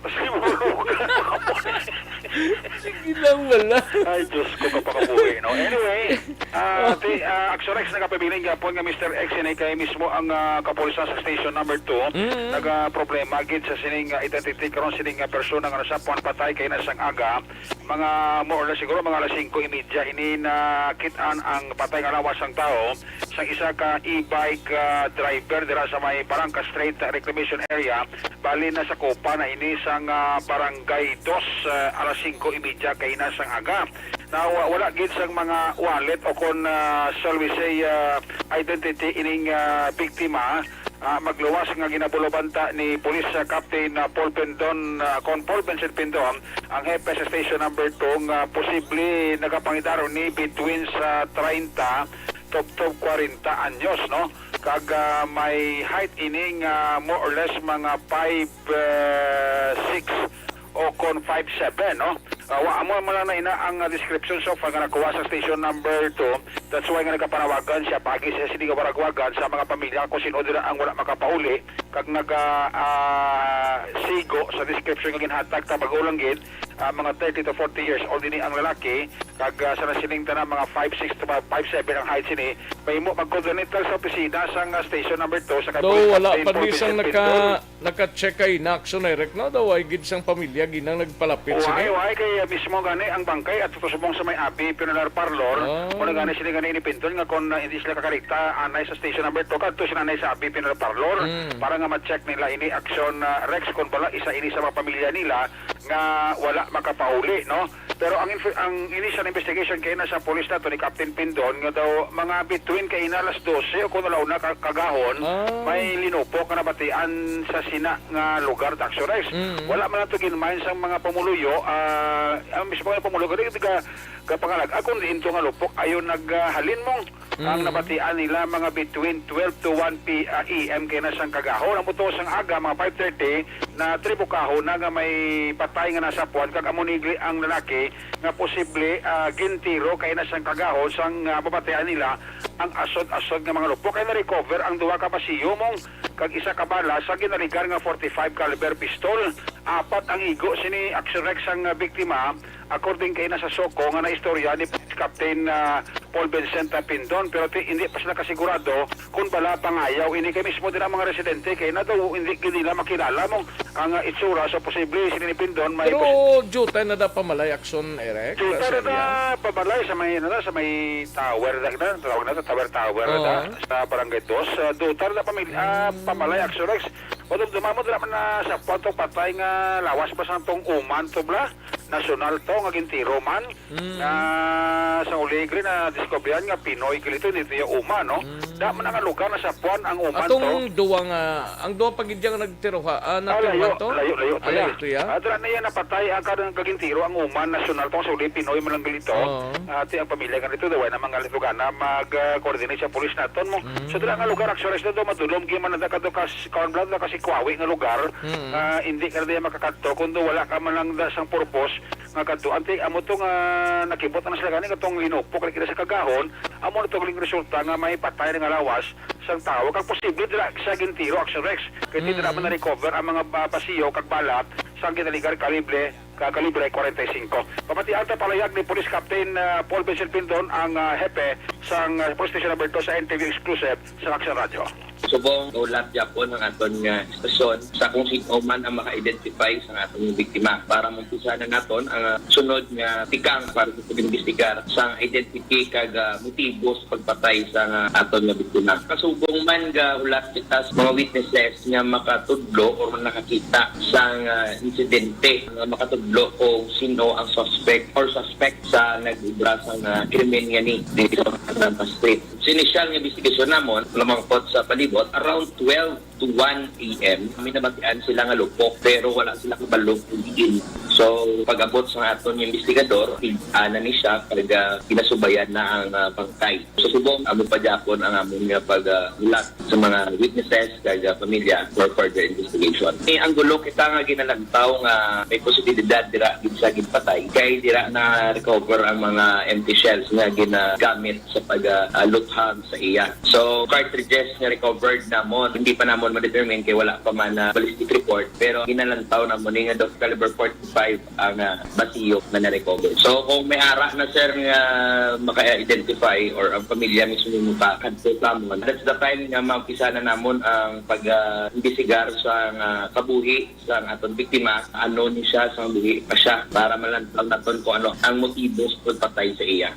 Sige lang, wala. Ay, Diyos ko, kapakabuhi, no? Anyway, ah, ti, ah, Action Rex, nakapabiling gapon nga Mister X, ini kay mismo ang, ah, kapulisan sa Station Number Two. Mm. Nagaproblema gid sa sining, ah, identity karon sining, ah, persona nga nasapuan patay kay na sang aga. Mga more or less siguro mga alas singko y media ini nakit-an ang patay nga lawas sang tawo sang isa ka e-bike, ah, driver dira sa may Barangka Street Reclamation Area. Bali, nasakupan na ini sang, ah, Barangay Dos, ah, alas singko y media kaina sang aga. Now, wa-, wala gid sang mga wallet o kon, ah, shall we say, ah, identity ining, ah, biktima. Ah, magluwas nga ginabulobanta ni Police, ah, Captain, ah, Paul Pendon, ah, kon Paul Vincent Pendon, ang hepe sa Station Number Two, nga posible nagapangidaro ni between sa treinta to, to kwarenta anyos, no? Kag, ah, may height ini nga more or less mga five, ah, six o kon five seven, no? Ah, wa, amo man lang na ina ang, ah, description so far nga nakuha sa station number two. That's why nga nagapanawagan siya pagi sa sini nga waragwagan sa mga pamilya kung sino dira ang wala makapauli kag naga, ah, sigo sa description nga ginhatag ta bag-o lang gid, ah, mga thirty to forty years old ini ang lalaki kag, ah, sa nasiling tanan mga five six to five seven ang height sini. Mahimo mag-coordinate lang sa opisina sang, ah, station number two sa kay Though Police wala Captain pa Paul ni sang Vincent naka Pindol. Naka-check kay Naxon Eric, no? Daw ay gid sang pamilya ginang nagpalapit Why, sini. Why? Kay, uh, mismo gani ang bangkay at susubong sa may Abi Funeral Parlor. Ah. Muna gani sila gani inipindon nga kung, uh, hindi sila kakarita, anay sa station number two, kadto sila anay sa Abi Funeral Parlor Mm. para nga ma-check nila ini action, uh, Rex, kung bala isa ini sa mga pamilya nila nga wala makapauli, no? Pero ang inf-, ang initial investigation kay na sa police nato ni Captain Pindon nga daw mga between kay na alas dose o kung alaw na ka-, kagahon, Ah. may linupok nga nabatian sa sina nga lugar, Daxo Rex. Mm. Wala man nato ginmain sa mga pumuluyo, ah, ang mismo nga pumuluyo, kaya ka, kapangalag, ah, kung diin to nga lupok, ayon naghalin mong ang Mm. nabatian nila mga between twelve to one P, ah, A M kay na sang kagahon. Ang buto sang aga, mga five thirty, na tribukahon na nga may patay nga nasapuan, kag amo nigli ang lalaki nga posible, ah, gintiro kay na sang kagahon sang, ah, mabatian nila ang asod-asod nga mga lupok. Kay na-recover ang duha ka basiyo mong kag isa ka bala sa ginaligar nga forty-five caliber pistol. Apat ang igo sini Action Rex ang, ah, biktima, according kay na sa SOCO nga naistorya ni Police Captain, ah, Paul Vincent Pindon, pero ti-, hindi pa sila kasigurado kung bala pangayaw ini kay mismo din ang mga residente kay na daw hindi gid nila makilala mo ang, ah, itsura. So, posible sini ni Pindon may Pero pos- jutay na da pamalay action, Eric, Jutay sa na da area? Pamalay sa may, ano, sa may tower na, na, tawag na, sa tower, tower na, Oo. sa Barangay Dos. Ah, jutay na pamil-, ah, Mm. pamalay action, Rex. Kung dumamo, dira man na sa patong patay nga lawas pa sa tong uman to bla. Nasyonal to nga gintiro man. Mm. Nga sa uligri na diskubrihan nga Pinoy gilito dito yung uman, no? Mm. Da man nga lugar na sa puan ang uman Atong to. Duwa nga, ang duwa pa gid nga nagtiroha, ah, Ah, natirohan layo, to? Layo, layo to Ah, ya. Layo to ya? Ah, dira na yan napatay ang kadang kagintiro ang uman nasyonal to sa uli Pinoy man lang gilito. Oo. Ah, ti ang pamilya nga nito, daway na mga litugan na mag, ah, coordinate sa pulis naton mo. Mm. So, dira nga lugar, actually, sa do madulom, giman na da kadto kas-, kawan bla, da kasi kwawi nga lugar, Mm. ah, hindi ka na diya makakadto, kung do wala ka man lang da sang purpose, nga kadto. Ante, amo to nga nakibot na sila gani katong linupok na kita sa kagahon, amo na to ling resulta nga may patay na nga lawas sang tawo. Kag posible dira sa gintiro, Action Rex. Kay di dira Mm. man na-recover ang mga ba-, basiyo kag bala sang ginaligar kalibre, ka-, kalibre forty-five. Pamatian ta palayag ni Police Captain, ah, Paul Vincent Pindon, ang, ah, hepe sang, ah, Police Station Number Two sa N T V Exclusive sa Action Radio. Subong, ulat gyapon ang aton nga istasyon sa kung sino man ang maka-identify sa aton nga biktima. Para maumpisa na naton ang, ah, sunod nga tikang para sa pag-imbestigar sa identity kag, ah, motibo sa pagpatay sa, ah, aton nga biktima. Kasubong man, ga ulat kita sa mga witnesses nga makatudlo or nakakita sa, ah, insidente, nga makatudlo kung sino ang suspect or suspect sa nag-obra sa, ah, krimen nga ni dito sa Santa Street. Sa inisyal nga investigasyon namon, lumangkot sa palibot, around twelve to one A M, may nabatian sila nga lupok, pero wala sila kabalo kung diin. So, pag-abot sa aton nga investigador, ana ni siya, pag, ah, ginasubayan na ang, ah, bangkay. So, subong, amo pa gyapon ang amon nga pag, ah, ulat sa mga witnesses kag, ah, pamilya for further investigation. May anggulo kita nga ginalantaw nga may posibilidad dira gid sa ginpatay, kay dira na-recover ang mga empty shells nga ginagamit sa pag, ah, ah, luthang sa iya. So, cartridges nga recovered namon, hindi pa namon ma-determine kay wala pa man na ballistic report, pero ginalantaw namon ni nga Dr. Caliber forty-five ang, ah, basiyo nga na-recover. So, kung may ara na, sir, nga maka-identify or ang pamilya mismo makakadto sa amon, that's the time nga maumpisa na namon ang pag, ah, imbestigar sa, ah, kabuhi sa aton biktima, ano ni siya, sa buhi pa siya, para malantaw naton kung ano ang motibo sa pagpatay sa iya.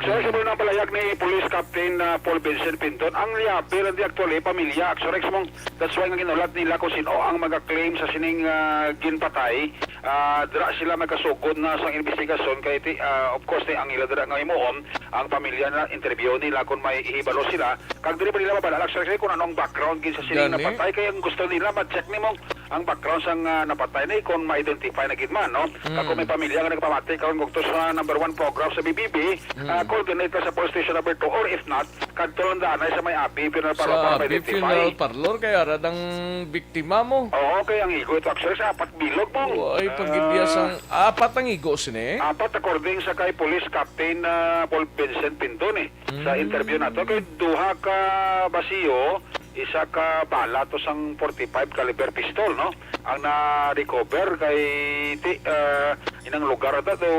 So, sa mga palayag ni Police Captain, ah, Paul Vincent Pindon, ang liabi lang di actually, pamilya, Action Rex mong, that's why nga ginulat nila kung sino ang mag-claim sa sining, ah, ginpatay. Ah, dira sila magkasugod na sa investigasyon kay ti-, ah, of course, ni ang ila dira nga himuon, ang pamilya na interview nila kung may ihibalo sila. Kag diri ba nila mabala, Action Rex, kung ano ang background gid sa sining Gani? Napatay, kay ang gusto nila ma-check ni mong ang background sang, ah, napatay ni, kung ma-identify na gid man, no? Mm. Kag kung may pamilya nga nagpamati karon gugtos sa number one program sa B B B, Mm. ah, coordinate ka sa police station number two, or if not, kadto lang danay sa may abi funeral parlor Sa para abi ma-identify. Funeral parlor, kay ara dang biktima mo. Oo, kay ang igo ito actually sa apat bilog mo. Uy, pagidya Ah, sang apat ang igo sini? Apat, according sa kay Police Captain, ah, Paul Vincent Pindon, eh. Sa Mm. interview nato, kay duha ka basiyo, isa ka bala to sang forty-five caliber pistol, no? Ang na-recover kay ti, ah, inang lugar ta to,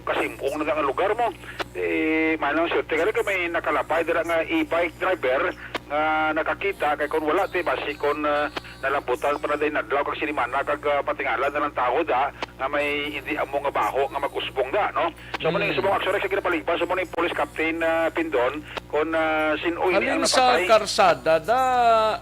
kasimong na ang lugar mo. Eh, manang swerte ka rin kay may nakalabay dira nga e-bike driver nga nakakita kay kung wala ti basi kung, ah, nalambutan pa na din adlaw kag sinimana kag, ah, patingala na lang tawod, ah, nga may hindi amo nga baho nga mag-usbong da, no? So, muna yung Mm. subong aksyon sa ginapalibas, so, muna yung Police Captain, ah, Pindon, kung, ah, sin-, uy, ni Halin ang sa napatay. Karsada, da,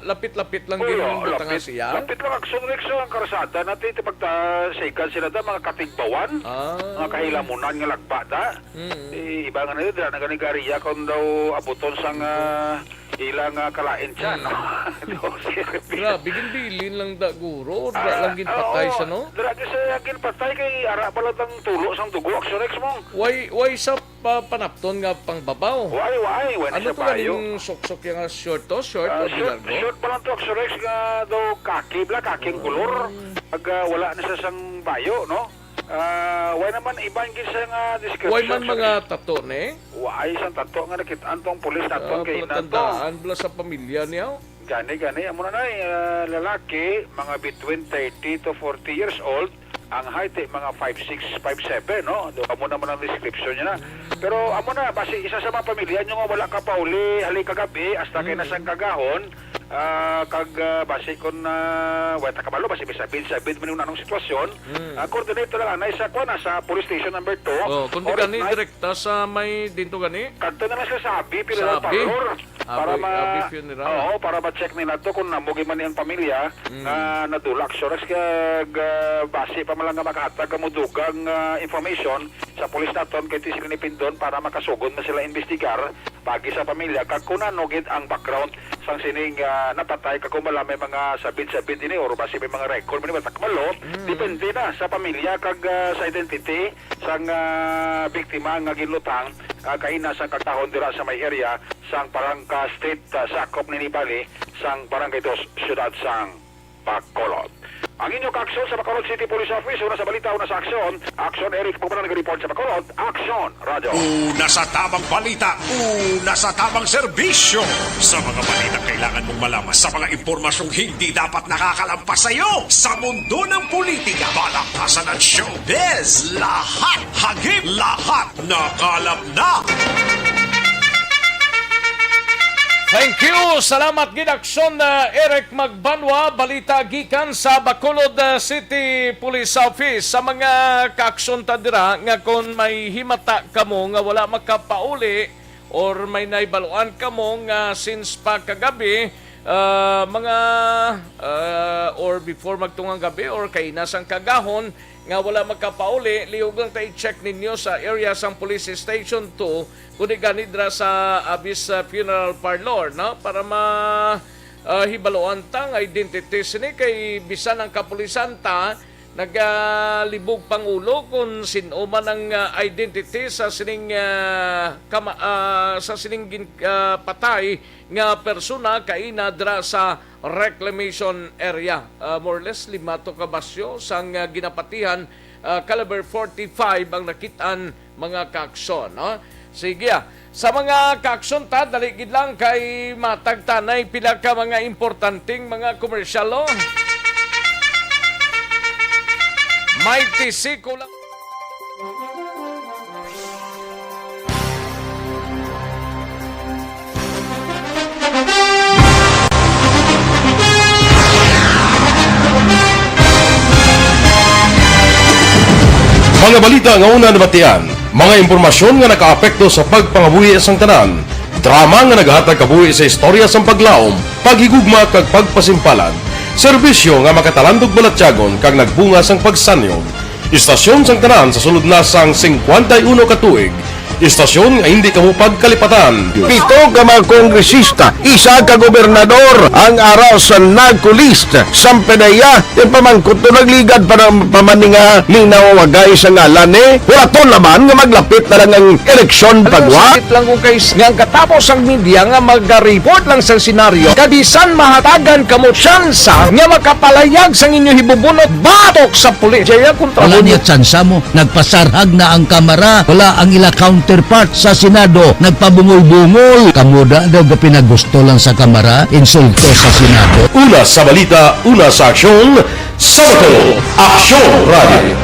lapit-lapit lang Uy, din oh, ang butang lapit, siya. Lapit lang aksyon, Rex, so, ang karsada natin, ito pagtasigan sila da, mga katigbawan, Ah. mga kahilamunan nga lagba da. Mm. Eh, iba nga na yun, dira na gani gariya kung daw abuton sang, ah, ilang, ah, kalain siya, no? Mm. Daw, si Rex. Grabe, ginbilin lang da, guro. Dira Ah, lang ginpatay oo, siya, no? Dira gyud siya ginpatay kay ara pa lang ang tulo sang dugo, Action Rex mo. Why, why sa pa-, panapton nga pangbabaw? Why, why? Why na Ano siya to ganing bayo? Suksok yang short to? Short Ah, o short, largo? Short pa lang to, Action Rex, nga daw kaki, bla, kaking Oo. Kulor. Pag, ah, wala na siya sang bayo, no? Ah, why naman iban gyud siya nga description, Why man sir? Mga tato, ne? Why sang tato nga nakit-an tong pulis naton Ah, kay nato? Palatandaan bala sa pamilya niya, oh. Gani, gani. Amo na na, eh, ah, lalaki, mga between thirty to forty years old. Ang height, eh, mga five six, five seven, no? Do, amo naman ang description niya na. Pero amo na, basi isa sa mga pamilya nyo nga wala ka pauli, hali kagabi, hasta kay Mm. nasang kagahon, ah, kag, ah, basi kon, ah, wala ta kabalo, basi may sabid-sabid man yung anong sitwasyon, Mm. ah, coordinate na lang, anay sa, kuwan na, sa police station number two, Oh, kung di or gani, if not, direkta sa may dinto gani? Kadto na lang sa Sabi, Sa Funeral Abi? Parlor, para Abi, ma-, Abi Funeral. Oo, para ma-check nila to kung namugi man ang pamilya Mm. nga nadulak. Sure, kag, ah, basi pa man lang nga makahatag ka mo dugang, ah, information sa pulis naton kay ti sila ni Pindon para makasugod na sila imbestigar pagi sa pamilya kag kung ano gid ang background sang sining, ah, napatay kag kung wala may mga sabid-sabid ini or basi may mga record man ni matakmalo. Mm. Depende na sa pamilya kag, ah, sa identity sang, ah, biktima nga ginlutang, ah, kaina sang kagahon dira sa may area sang Barangka Street, ah, sakop ni Nibali sang Barangay Dos, Siyudad sang Bacolod. Ang inyo kaaksyon sa Bacolod City Police Office, una sa balita, una sa aksyon. Aksyon, Eric Pagbanan, nag-report sa Bacolod. Aksyon, Radyo. Una sa tamang balita, una sa tamang serbisyo. Sa mga balita kailangan mong malaman, sa mga impormasyong hindi dapat nakakalampas sa iyo, sa mundo ng politika, balaktasan at showbiz, lahat hagip, lahat nakalap na. Thank you. Salamat gid, Aksyon, uh, Eric Magbanwa. Balita gikan sa Bacolod, uh, City Police Office. Sa mga kaaksyon ta dira nga kon may himata kamo nga wala makapauli or may nahibaluan kamo nga since pa kagabi, uh, mga, uh, or before magtungang gabi or kaina sang kagahon, nga wala makapauli, lihog lang ta i-check ninyo sa area sang Police Station two, kundi gani dira sa Abis, ah, Funeral Parlor, no? Para ma, ah, hibaluan ta ang identity sini kay bisan ang kapulisan ta nagalibog pangulo kung sin-o man ang, ah, identity sa sining, ah, kama-, ah, sa sining gin-, ah, patay nga persona kaina dira sa reclamation area. Ah, more or less, lima to ka basyo sang, ah, ginapatihan, ah, caliber forty-five ang nakit-an, mga kaaksyon, no? Sige, ah. Sa mga kaaksyon ta, dali gid lang kay matag tanay pila ka mga importanteng mga komersyal, oh. May tisiko lang. Mga balita nga una nabatian, mga impormasyon nga nakaapekto sa pagpangabuhi sang tanan, drama nga nagahatag kabuhi sa istorya sang paglaom, paghigugma kag pagpasimpalan, serbisyo nga makatalandog balatyagon kag nagbunga sang pagsanyog. Istasyon sang tanan sa sulod na sang singkwenta y uno ka tuig, Istasyon nga hindi kamo pagkalipatan. Pito ka mga kongresista, isa ka gobernador ang ara sa narco list. Sampanaya, ipamangkot to nagligad pa ng pamaninga ni nawawagay sa ngalan ni Huraton naman nga maglapit na lang ang eleksyon pagwa. Sakit lang kung kay nga ang katapos ang media nga mag-report lang sa senaryo, kabisan mahatagan kamo tsansa nga makapalayag sang inyo hibubunot batok sa pulis. Jaya kontra Wala niya tsansa mo. Nagpasarhag na ang kamara. Wala ang ila counterpart sa Senado. Nagpabungol-bungol. Kamo da daw ga pinagusto lang sa kamara. Insulto sa Senado. Una sa balita, una sa aksyon, sa Bacolod, Aksyon Radio.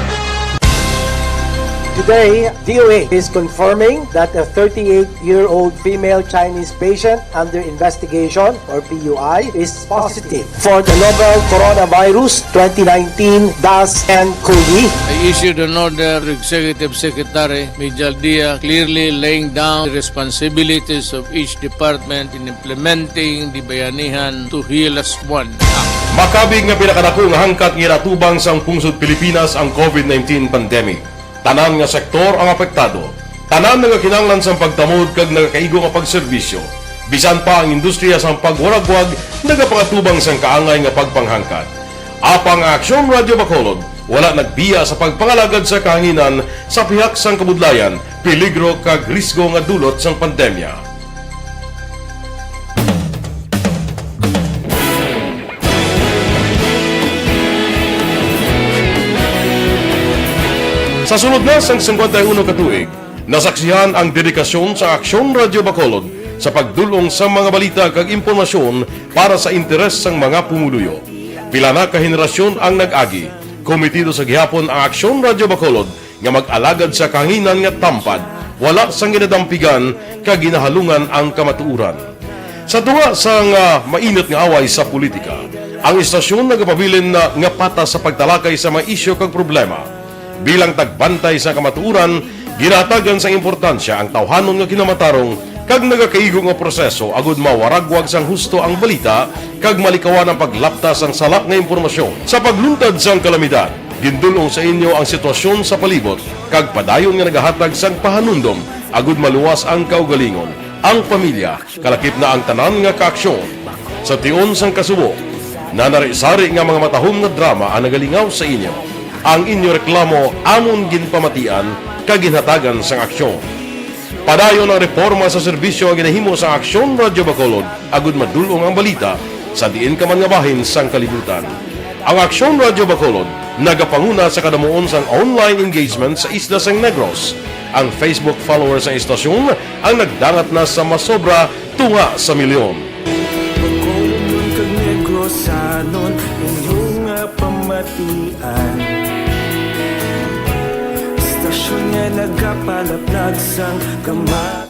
Today, D O A is confirming that a thirty-eight-year-old female Chinese patient under investigation, or P U I, is positive for the novel coronavirus twenty nineteen dash N cov. I issued an order to Executive Secretary Mijal Dia, clearly laying down the responsibilities of each department in implementing the Bayanihan to Heal Us One Act. Makabig nga pinakadako nga hangkat nga ginatubang sang pungsod Pilipinas ang covid nineteen pandemic. Tanan nga sektor ang apektado. Tanan nga kinahanglan sang pagtamod kag nagakaigo nga pagserbisyo. Bisan pa ang industriya sang pagwaragwag nagapangatubang sang kaangay nga pagpanghangkat. Apang ang Aksyon Radyo Bacolod wala nagbiya sa pagpangalagad sa kahanginan sa pihak sang kabudlayan, peligro kag risgo nga dulot sang pandemya. Sa sulod na sang singkwenta y uno ka tuig, nasaksihan ang dedikasyon sa Aksyon Radyo Bacolod sa pagdul-ong sa mga balita kag impormasyon para sa interes sang mga pumuluyo. Pila na ka henerasyon ang nag-agi. Komitido sa gihapon ang Aksyon Radyo Bacolod nga mag-alagad sa kahanginan nga tampad, wala sang ginadampigan kag ginahalungan ang kamatuoran. Sa tunga sang, ah, mainit nga away sa politika, ang istasyon nagapabilin na nga patas sa pagtalakay sa mga isyu kag problema. Bilang tagbantay sa kamatuoran, ginahatagan sang importansya ang tawhanon nga kinamatarong kag nagakaigo nga proseso agud mawaragwag sang husto ang balita kag malikawan ang paglapta sang sala nga impormasyon. Sa pagluntad sang kalamidad, gindul-ong sa inyo ang sitwasyon sa palibot kag padayon nga nagahatag sang pahanumdom agud maluwas ang kaugalingon, ang pamilya, kalakip na ang tanan nga kaaksyon. Sa tion sang kasubo, nanari-sari nga mga matahom nga drama ang nagalingaw sa inyo. Ang inyo reklamo amon ginpamatian kag ginhatagan sang aksyon. Padayon ang reporma sa serbisyo nga ginahimo sang Aksyon Radyo Bacolod agud madul-ong ang balita sa diin ka man nga bahin sang kalibutan. Ang Aksyon Radyo Bacolod nagapanguna sa kadamuon sang online engagement sa isla sang Negros. Ang Facebook followers sang istasyon ang nagdangat na sa masobra tunga sa milyon. Bacolodnon kag Negrosanon, inyo nga pamatian. Istasyon nga nagapalaplag sang gama.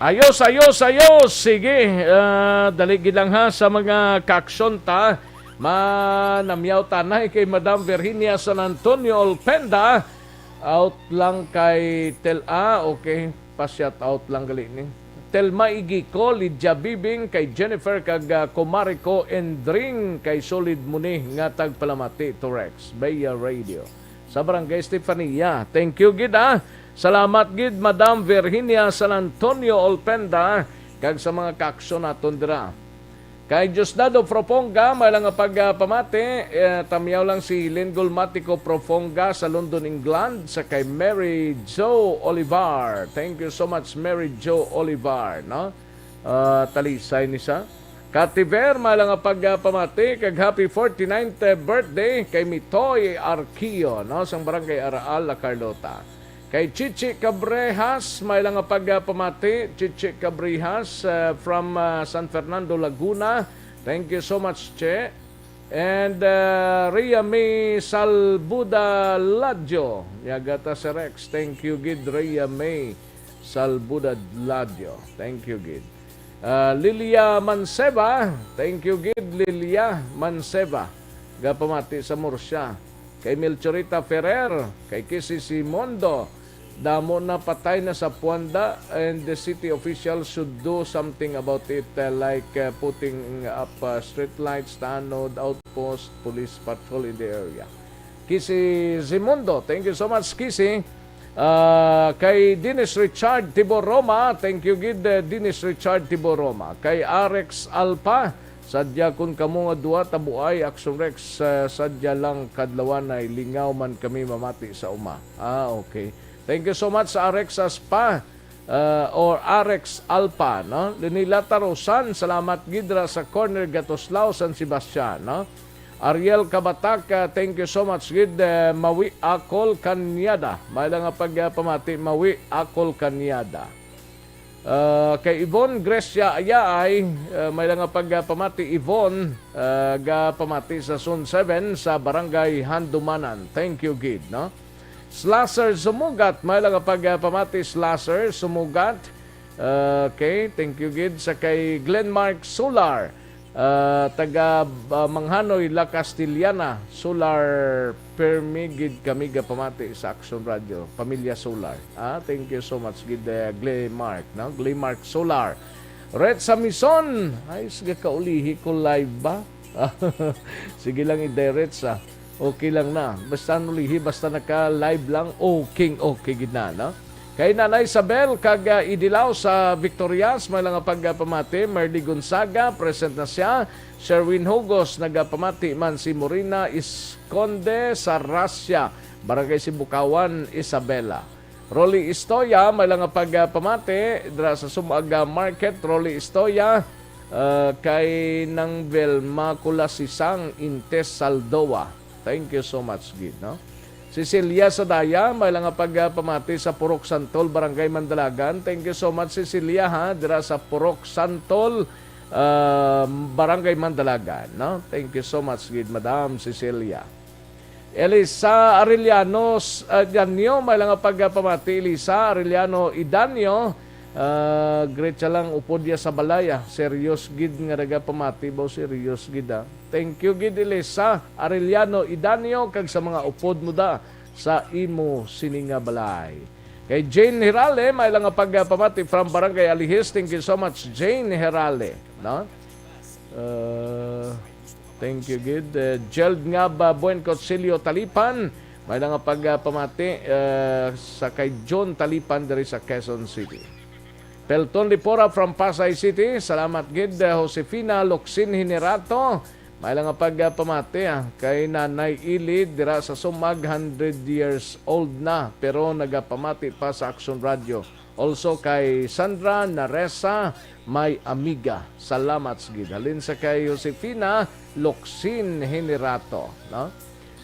Ayos, ayos, ayos. Sige, ah, dali gid lang ha sa mga kaaksyon ta. Manamyaw tanay kay Madam Virginia San Antonio Olpenda. Out lang kay Tel-, ah, okay. Pa-shout out lang gali ni. Telma Igico, Lydia Bibing, kay Jennifer kag, ah, kumare ko Endring, kay solid mo ni nga tagpalamati to Rex Baya Radio sa Barangay Estefania. Thank you gid, ah. Salamat gid, Madam Virginia San Antonio Olpenda, kag sa mga kaaksyon naton dira. Kay Diosdado Proponga, may lang nga pagpamati, eh, tamyaw lang si Lingol Matico Proponga sa London, England, sa kay Mary Jo Olivar. Thank you so much, Mary Jo Olivar, no? Ah, talisay ni sa Kativer, may lang nga pagpamati, kag happy forty-ninth birthday kay Mitoy Arquio, no, sang Barangay Araal, La Carlota. Kay Chichi Cabrejas, may lang nga pagpamati, Chichi Cabrejas, uh, from, uh, San Fernando, Laguna. Thank you so much, Che. And, uh, Rhea May Salbuda Ladjo. Yagata si Rex. Thank you gid, Rhea May Salbuda Ladjo. Thank you gid. Ah, Lilia Manseba, thank you gid, Lilia Manseba. Gapamati sa Murcia. Kay Melchorita Ferrer, kay Kisi Simondo, damo na patay na sa Puanda, and the city officials should do something about it, uh, like, uh, putting up, uh, street lights, tanod, outpost, police patrol in the area. Kisi Zimundo. Thank you so much, Kisi. Ah, kay Dennis Richard Tiboroma, thank you gid, eh, Dennis Richard Tiboroma. Kay Arex Alpa, sadya kun kamo nga duha tabuay, Action Rex, eh, sadya lang kadlawanay, lingaw man kami mamati sa uma. Ah, okay. Thank you so much sa Arex Aspa, uh, or Arex Alpa, no? Lenilata Rosan, salamat gid ra sa corner Gatoslao, San Sebastian, no? Ariel Kabatak, uh, thank you so much gid, uh, Mawi Akol Kanyada. May lang nga pagpamati, Mawi Akol Kanyada. Uh, kay Yvonne Grecia Ayaay, uh, may lang nga pagpamati, Yvonne, uh, ga pamati sa Zone seven sa Barangay Handumanan. Thank you gid, no? Slasher Sumugat, may lang nga pagpamati, Slasher Sumugat. Okay, thank you gid sa kay Glenmark Solar, ah, taga, ah, Manghanoy, La Castellana, Solar, permi gid kami gapamati sa Action Radio, Pamilya Solar. Ah, thank you so much gid, eh, Glenmark, no? Glenmark Solar. Ret sa Mison, ay, sige, kaulihi ko live ba? Sige lang, i-direct sa. Okay lang na. Basta nulihi, basta naka-live lang, okay, okay gid na, no? Kay Nanay Isabel kag, ah, Idilao sa Victorias, may lang nga pagpamati. Merly Gonzaga, present na siya. Sherwin Hugos, nagapamati man. Si Morina Isconde sa Rasya, Barangay Sibukawan, Isabela. Rolly Istoya, may lang nga pagpamati dira sa Sumag, ah, Market. Rolly Istoya, ah, kay Nang Velma Kulasisang Intes Saldoa. Thank you so much gid, no? Cecilia Sadaya, may lang nga pagpamati sa Purok Santol, Barangay Mandalagan. Thank you so much, Cecilia, ha, dira sa Purok Santol, ah, Barangay Mandalagan, no? Thank you so much gid, Madam Cecilia. Elisa Arellano, ah, Danyo, may lang nga pagpamati, Elisa Arellano Idanyo. Ah, great siya lang, upod niya sa balay, ah. Serious gid nga nagapamati ba? Serious gid, ah. Thank you gid, Elisa Arellano Idanyo, kag sa mga upod mo da sa imo sini nga balay. Kay Jane Herale, may lang nga pagpamati from Barangay Alihis. Thank you so much, Jane Herale, no? Uh, thank you gid. Uh, Jeld Ngaba Buen Concilio Talipan, may lang nga pagpamati, uh, sa kay John Talipan diri sa Quezon City. Pelton Lipora from Pasay City, salamat gid. Uh, Josefina Locsin Hinerato, may lang nga pagpamati, ah, kay Nanay Ili dira sa Sumag, hundred years old na, pero nagapamati pa sa Action Radio. Also kay Sandra Naresa, my amiga. Salamat gid. Halin sa kay Josefina Locsin Hinerato, no?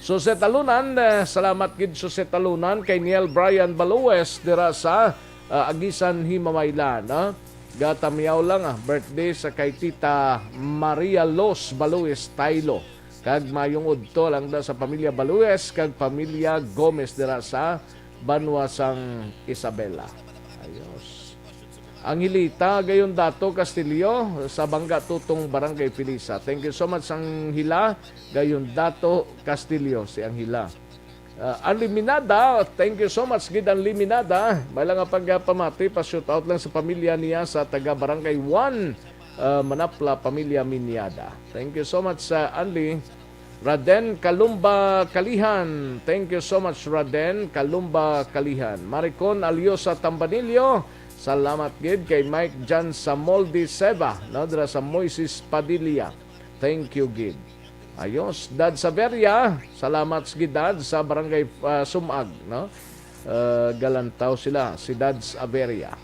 Jose Talunan, eh, salamat gid, Jose Talunan, kay Niel Brian Balues dira sa, ah, Agisan, Himamaylan, no? Gatamiyaw lang, ah, birthday sa kay Tita Maria Los Balues Tailo. Kag mayong udto lang da sa pamilya Balues kag pamilya Gomez dira sa banwa sang Isabela. Ayos. Angelita Gayondato Castillo sa Bangga Tutong, Barangay Felisa. Thank you so much, Anghila Gayondato Castillo, si Anghila. Ah, Anli Minada, thank you so much gid, Anli Minada. May lang nga pagpamati, pa-shout out lang sa pamilya niya sa taga Barangay one, ah, Manapla, pamilya Minyada. Thank you so much, ah, Anli. Raden Kalumba Kalihan. Thank you so much, Raden Kalumba Kalihan. Maricon Aliosa Tambanillo, salamat gid. Kay Mike Jan Samoldi Seva, no, dira sa Moises Padilla. Thank you gid. Ayos. Dad Saveria, salamat gid, Dad, sa Barangay, ah, Sumag, no? Ah, galantaw sila, si Dad Saveria.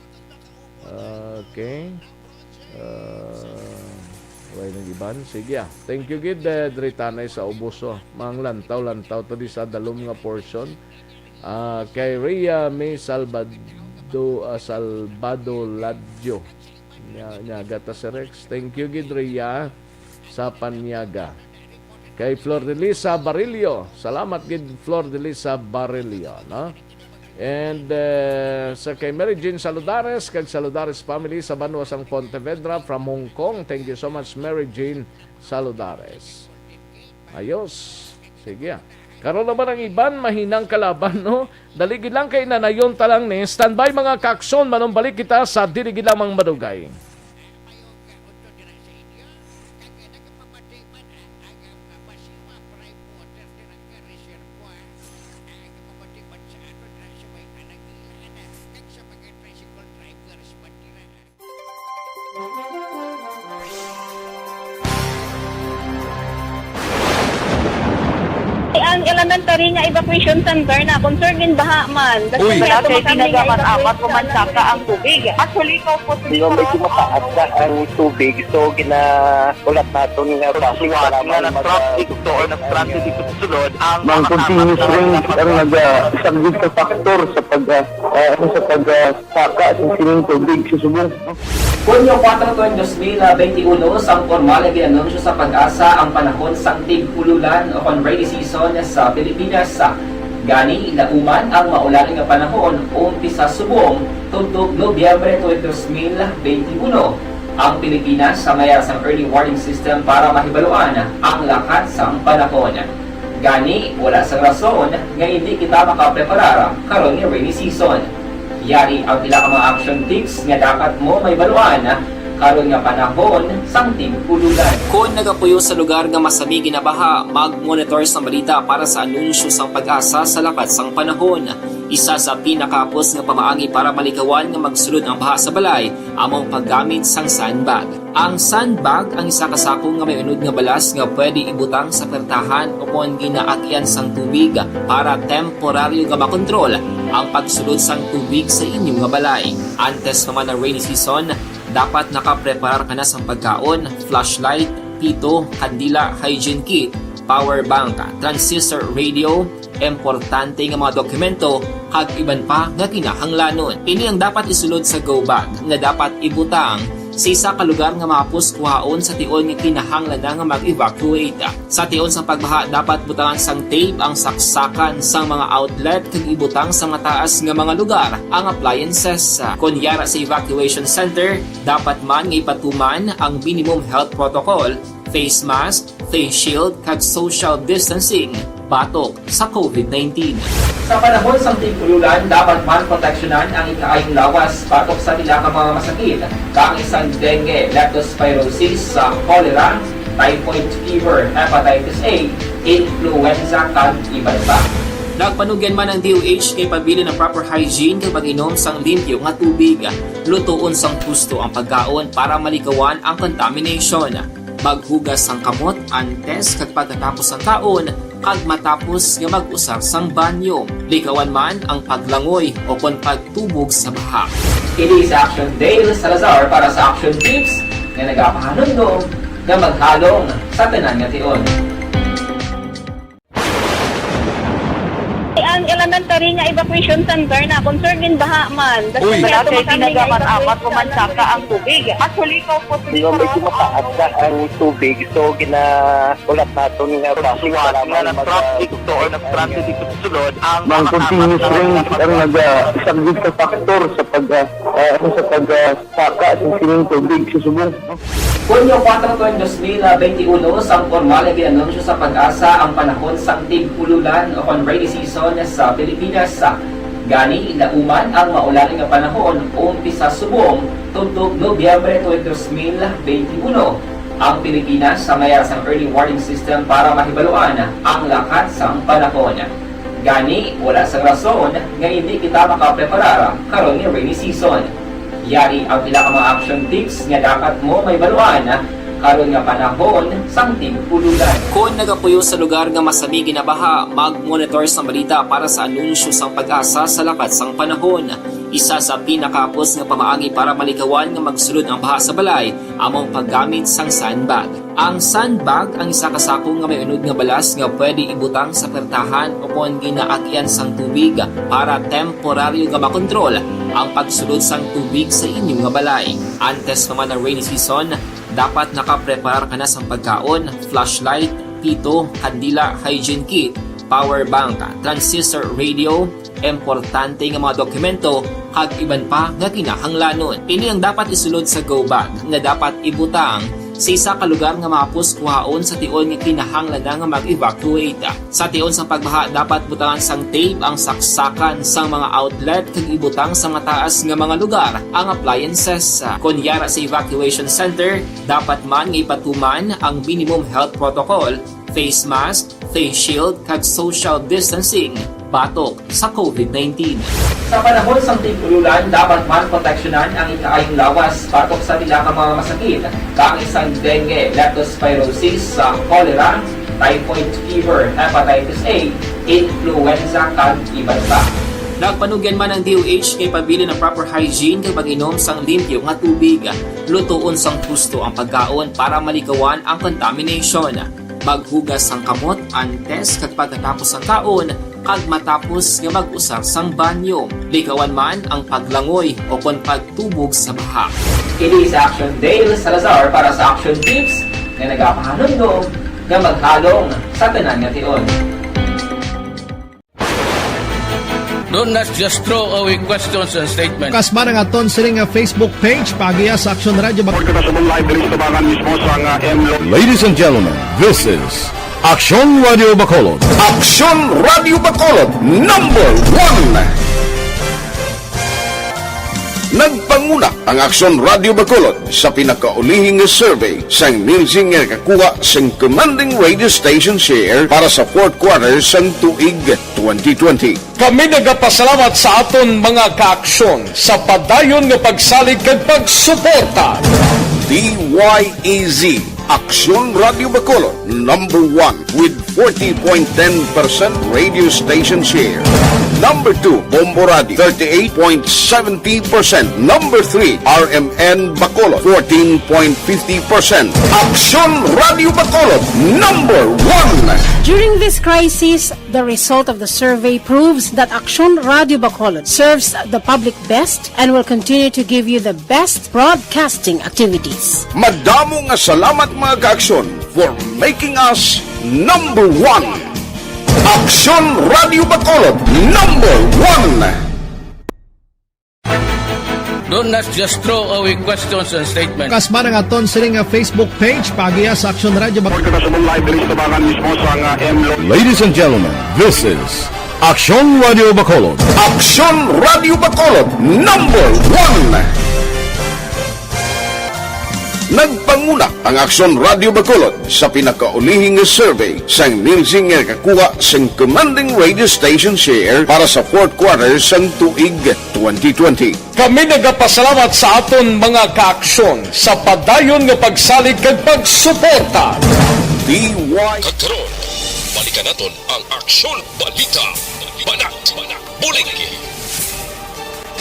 Okay. Ah, way nang iban. Sige, ah. Thank you gid, eh, diri tanay sa ubos, oh. Manglantaw-lantaw ta di sa dalom nga portion. Ah, kay Rhea May Salbado, ah, Salbado Ladyo. Nya, nya, gata si Rex. Thank you gid, Rhea, sa panyaga. Kay Flor de Lisa Barillo, salamat gid, Flor de Lisa Barillo, no? And, eh, sa kay Mary Jane Saludares, kag Saludares family sa banwa sang Pontevedra from Hong Kong. Thank you so much, Mary Jane Saludares. Ayos. Sige, ah. Karon naman ang iban, mahinang kalaban, no? Dali gid lang kay nanayon ta lang ni. Standby, mga kakson, manumbalik kita sa dili gid lamang madugay. Mayo ka udto dira sa inyo, kag nagapamati man ang, ang, ang, ah, Masiwa Prime Water dira nga reservoir. Ang elementary nga evacuation center na concerned din baha man. Uy! Wala kay tinaga man apat o man saka ang tubig. Actually, ikaw po, medyo mataas na ang tubig. So, gina-, ulat naton nga traffic para nga mag-, traffic to or na-stranded dito sa sulod ang mga continuous rain ang nag-, ah, isang risk factor sa pag, ah, ah, ano, sa pag, ah, saka sa sining tubig sa subong. Hunyo kuwatro tuig dos mil benti uno, sang pormal nga gin-anunsyo sa PAGASA ang panahon sang tig-ululan o kon rainy season sa Pilipinas. Gani, lauman ang maulan nga panahon, umpisa subong tubtob Nobyembre tuig dos mil benti uno. Ang Pilipinas sa mayara sang early warning system para mahibaluan ang lakat sang panahon. Gani, wala sang rason nga indi kita makapreparar karon nga rainy season. Yari ang pila ka mga action tips nga dapat mo mahibaluan karon nga panahon sang tig-ululan. Kon nagapuyo sa lugar nga masami ginabaha, mag-monitor sang balita para sa anunsyo sang PAGASA sa lakat sang panahon. Isa sa pinakahapos nga pamaagi para malikawan nga magsulod ang baha sa balay amo ang paggamit sang sandbag. Ang sandbag ang isa ka sako nga may unod nga balas nga pwede ibutang sa pertahan o kon ginaagyan sang tubig para temporaryo nga makontrol ang pagsulod sang tubig sa inyo nga balay. Antes pa man ang rainy season, dapat nakapreparar ka na sang pagkaon, flashlight, pito, kandila, hygiene kit, power bank, transistor radio, importante nga mga dokumento, kag iban pa nga kinahanglanon. Ini ang dapat isulod sa go bag nga dapat ibutang sa isa ka lugar nga mahapos kuhaon sa tion nga kinahanglan na nga mag-evacuate. Sa tion sang pagbaha, dapat butangan sang tape ang saksakan sang mga outlet kag ibutang sa mataas nga mga lugar ang appliances. Kon yara sa evacuation center, dapat man nga ipatuman ang minimum health protocol, face mask, face shield, kag social distancing batok sa covid nineteen. Sa panahon sang tig-ululan, dapat man proteksyonan ang ikaayong lawas batok sa pila ka mga masakit, kaangay sang dengue, leptospirosis, sa cholera, typhoid fever, hepatitis A, influenza, kag iban pa. Nagpanugyan man ang D O H nga ipabilin ang proper hygiene kag pag-inom sang limpyo nga tubig. Lutoon sang husto ang pagkaon para malikawan ang contamination. Maghugas sang kamot antes kag pagkatapos sang kaon kag matapos nga mag-usar sang banyo. Likawan man ang paglangoy o kon pagtubog sa baha. Kini si Action Dale Salazar para sa Action Tips nga nagapahanumdom nga maghalong sa tanan nga tion. Ang elementary nga evacuation center na concerned din baha man. Uy! Wala kay tinaga man apat o man saka ang tubig. Actually, ikaw po, medyo mataas na ang tubig. So, gina-, ulat naton nga traffic para nga mag-, na-stranded dito or na-stranded dito sa sulod ang mga continuous rain ang nag-, ah, isang risk factor sa pag, ah, ah, ano, sa pag, ah, saka sa sining tubig sa subong. Hunyo kuwatro tuig dos mil benti uno, sang pormal nga gin-anunsyo sa PAGASA ang panahon sang tig-ululan o kon rainy season sa Pilipinas. Gani, lauman ang maulan nga panahon, umpisa subong tubtob Nobyembre tuig dos mil benti uno. Ang Pilipinas sa mayara sang early warning system para mahibaluan ang lakat sang panahon. Gani, wala sang rason nga indi kita makapreparar karon nga rainy season. Yari ang pila ka mga action tips nga dapat mo mahibaluan karon nga panahon sang tig-ululan. Kon nagapuyo sa lugar nga masami ginabaha, mag-monitor sang balita para sa anunsyo sang PAGASA sa lakat sang panahon. Isa sa pinakahapos nga pamaagi para malikawan nga magsulod ang baha sa balay amo ang paggamit sang sandbag. Ang sandbag ang isa ka sako nga may unod nga balas nga pwede ibutang sa pertahan o kon ginaagyan sang tubig para temporaryo nga makontrol ang pagsulod sang tubig sa inyo nga balay. Antes pa man ang rainy season, dapat nakapreparar ka na sang pagkaon, flashlight, pito, kandila, hygiene kit, power bank, transistor radio, importante nga mga dokumento, kag iban pa nga kinahanglanon. Ini ang dapat isulod sa go bag nga dapat ibutang sa isa ka lugar nga mahapos kuhaon sa tion nga kinahanglan na nga mag-evacuate. Sa tion sang pagbaha, dapat butangan sang tape ang saksakan sang mga outlet kag ibutang sa mataas nga mga lugar ang appliances. Kon yara sa evacuation center, dapat man nga ipatuman ang minimum health protocol, face mask, face shield, kag social distancing batok sa COVID nineteen. Sa panahon sang tig-ululan, dapat man proteksyonan ang ikaayong lawas batok sa pila ka mga masakit, kaangay sang dengue, leptospirosis, sa cholera, typhoid fever, hepatitis A, influenza, kag iban pa. Nagpanugyan man ang D O H nga ipabilin ang proper hygiene kag pag-inom sang limpyo nga tubig. Lutoon sang husto ang pagkaon para malikawan ang contamination. Maghugas sang kamot antes kag pagkatapos sang kaon, kag matapos nga mag-usar sang banyo. Likawan man ang paglangoy o kon pagtubog sa baha. Kini si Action Dale Salazar para sa Action Tips nga nagapahanumdom nga maghalong sa tanan nga tion. Don't not just throw away questions and statements. Kasman ang aton siring nga Facebook page, paagiha sa Action Radio Bacolod. Kita sa live diri sa tubangan mismo sa nga M Lo. Ladies and gentlemen, this is Aksyon Radio Bacolod. Aksyon Radio Bacolod, number one. Nagpanguna ang Aksyon Radio Bacolod sa pinakaulihi nga survey sang Nielsen nga nakakuha sang commanding radio station share para sa fourth quarter sang tuig twenty twenty. Kami nagapasalamat sa aton mga kaaksyon sa padayon nga pagsalig kag pagsuporta. D Y E Z, Aksyon Radio Bacolod, number one with forty point ten percent radio station share. Number two, Bombo Radio, thirty-eight point seventy percent. Number three, R M N Bacolod, fourteen point fifty percent. Aksyon Radio Bacolod, number one. During this crisis, the result of the survey proves that Aksyon Radio Bacolod serves the public best and will continue to give you the best broadcasting activities. Madamo nga salamat, mga kaaksyon, for making us number one. Aksyon Radio Bacolod, number one. Don't not just throw away questions and statements. Kasman ang aton siring nga Facebook page, paagiha sa Action Radio Bacolod. Kita sa live diri sa tubangan mismo sa nga M Lo. Ladies and gentlemen, this is Aksyon Radio Bacolod. Aksyon Radio Bacolod, number one. Nagpanguna ang Aksyon Radio Bacolod sa pinakaulihi nga survey sang Nielsen nga nakakuha sang commanding radio station share para sa fourth quarter sang tuig twenty twenty. Kami nagapasalamat sa aton mga kaaksyon sa padayon nga pagsalig kag pagsuporta. D Y. Kag karon, balikan naton ang Aksyon Balita. Banat, Banat, Bulig.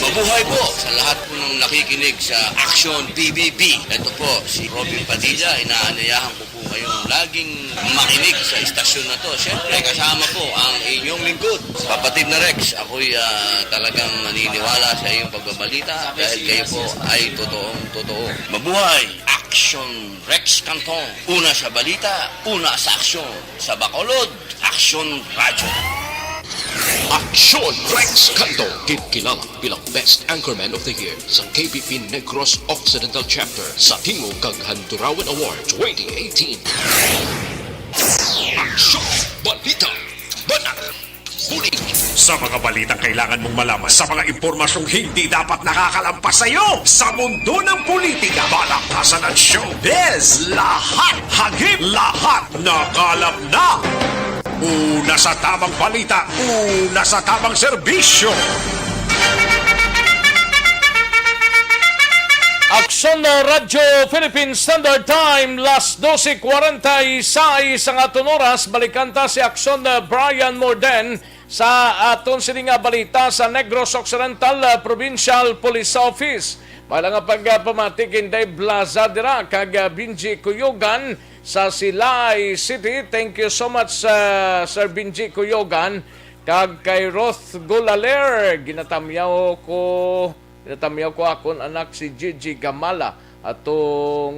Mabuhay po sa lahat po ng nakikinig sa Action P B B. Ito po si Robin Padilla. Inaanyayahan ko po kayong laging makinig sa istasyon na to. Siyempre, kasama po ang inyong lingkod, Kapatid na Rex. Ako'y ah, talagang naniniwala sa iyong pagbabalita dahil kayo po ay totoong totoo. Mabuhay! Action Rex Canton. Una sa balita, una sa aksyon. Sa Bacolod, Aksyon Radyo. Aksyon Rex Canto, ginkilala bilang Best Anchorman of the Year sa K B P Negros Occidental Chapter sa Tingog kag Handurawan Award twenty eighteen. Aksyon, balita, banat, bulig. Sa mga balitang kailangan mong malaman, sa mga impormasyong hindi dapat nakakalampas sa iyo, sa mundo ng politika, balaktasan at showbiz, lahat hagip, lahat nakalap na. Una sa tamang balita, una sa tamang serbisyo. Aksyon na Radyo Philippine Standard Time, las doce cuarenta y seis ang aton oras. Balikan ta si Aksyon na Brian Morden sa aton sini nga balita sa Negros Occidental, ah, Provincial Police Office. May lang nga pagpamati kay Inday Blaza dira kag, ah, Benji Kuyogan sa Silay City. Thank you so much, ah, Sir Benji Kuyogan. Kag kay Roth Gulaler, ginatamyaw ko, ginatamyaw ko akon anak si Gigi Gamala. Ato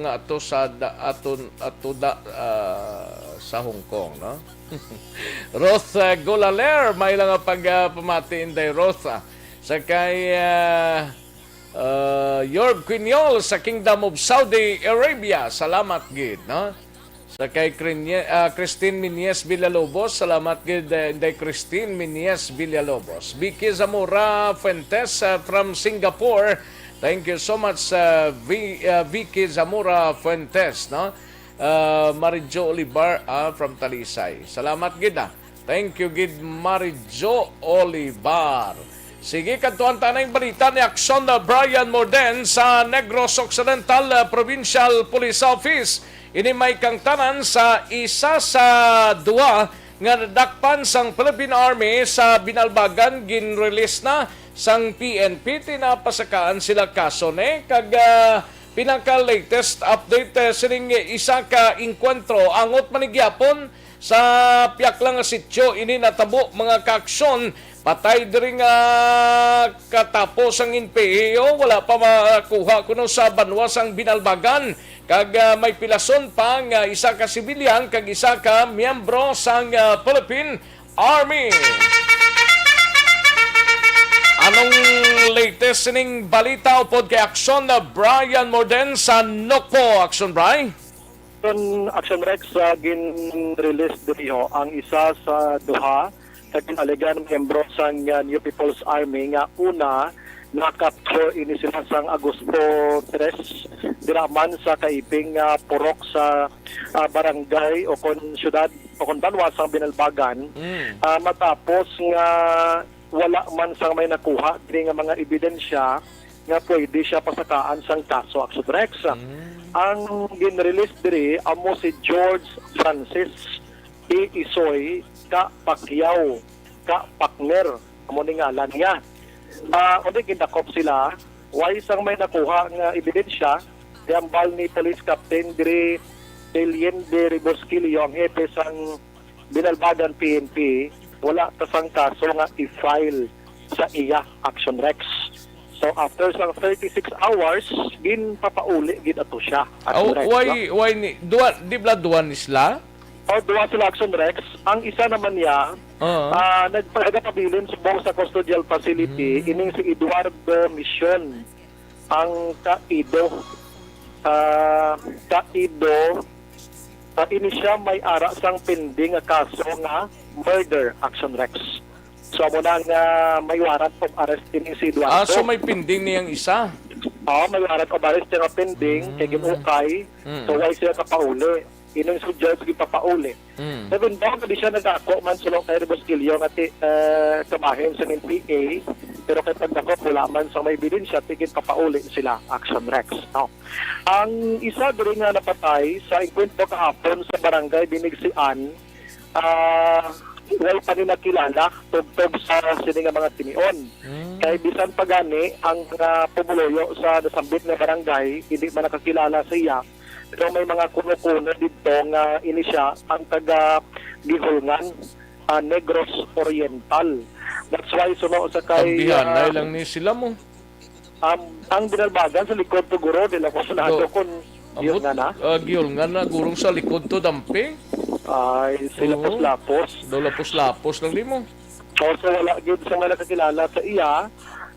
nga ato sa da, ato, ato da, ah, sa Hong Kong, no? Roth, ah, Gulaler, may lang nga pagpamati, Inday Roth, ah. Sa kay, ah, ah, Yorb Quiñol sa Kingdom of Saudi Arabia, salamat gid, no? Sa kay Crin-, ah, Christine Minyes Villalobos, salamat gid, eh, Inday Christine Minyes Villalobos. Vicky Zamora Fuentes, ah, from Singapore, thank you so much, ah, Vi-, ah, Vicky Zamora Fuentes, no? Ah, Marijo Olivar, ah, from Talisay. Salamat gid, ah. Thank you gid, Marijo Olivar. Sige, kadtuan ta na ang balita ni Aksyon Brian Morden sa Negros Occidental, uh, Provincial Police Office. Ini may kangtanan sa isa sa duha nga nadakpan sang Philippine Army sa Binalbagan, ginrelease na sang P N P. Tinapasakaan sila kaso ni kag, ah, pinaka-latest update, eh, sining isa ka engkwentro angot man ni gyapon sa pihak lang nga sityo ini natabo, mga kaaksyon. Patay diri nga katapo sang N P A O, wala pa makuha kuno sa banwa sang Binalbagan. Kag, ah, may pilason pa nga isa ka sibilyan kag isa ka miyembro sang, ah, Philippine Army. Anong latest ning balita upod kay Aksyon Brian Morden sa Nokpo? Aksyon, Bri? Action, Action Rex, sa gin-release diri ho ang isa sa duha ka gin-alegan miyembro sang, uh, New People's Army nga una na-capture ini sila sang Agosto tres, dira man sa kaibing, uh, purok sa, uh, barangay o kon syudad o kon banwa sang Binalbagan, Mm. uh, matapos nga wala man sang may nakuha diri nga mga ebidensya nga pwede siya pasakaan sang kaso, Action Rex. Mm. Ang gin-release diri amo si George Francis A. Isoy ka Pacquiao, ka Pacner, amo ni ngalan niya. Ah, undi gindakop sila, way sang may nakuha nga ebidensya, gihambal ni Police Captain diri Eliende Rebosquillo, ang hepe sang Binalbagan P N P, wala ta sang kaso nga i-file sa iya, Action Rex. So, after sang thirty-six hours, ginpapauli gid ato siya, Action Aw, Rex, why, no? Why ni, duha, di bala duha ni sila? O, duha sila, Action Rex. Ang isa naman niya, Oo. ah, nagpa-, nagapabilin subong sa custodial facility, Mm. ining si Eduardo Mission, ang kaido, ah, kaido, ah, ini siya may ara sang pending nga kaso nga murder, Action Rex. So, amo na nga may warrant of arrest ini si Eduardo. Ah, so may pending niyang isa? Oo, may warrant of arrest siya nga pending, kay Mm. gin-ukay. Mm. So, why siya kapauli? Ining si George gipapauli. Mm. Even though, di siya nagako man suno kay Rebosquillo nga ti-, eh, kabahin sa N P A, pero kay pagdakop, wala man sa may ebidensya, tigid papauli sila, Action Rex, no? Ang isa diri nga napatay sa engkwentro kahapon sa barangay Binigsian, ah, wala pa ni nakilala tubtob sa sini nga mga tinion. Mm. Kay bisan pa gani ang mga pumuluyo sa nasambit nga barangay, hindi man nakakilala sa iya, pero may mga kuno-kuno didto nga ini siya ang taga Guihulngan, ah, Negros Oriental. That's why suno sa kay, Tambihanay ah, lang ni sila mo. Um, ang Binalbagan sa likod to, guro, di lang ko sunado Do-, kung yun Ambot, nga na. Ah, Guihulngan na, gurong sa likod to, dampi. Ay, sila Oo. Lapos-lapos. Daw lapos-lapos lang di mo. So, so wala gid sa mga nakakilala sa iya,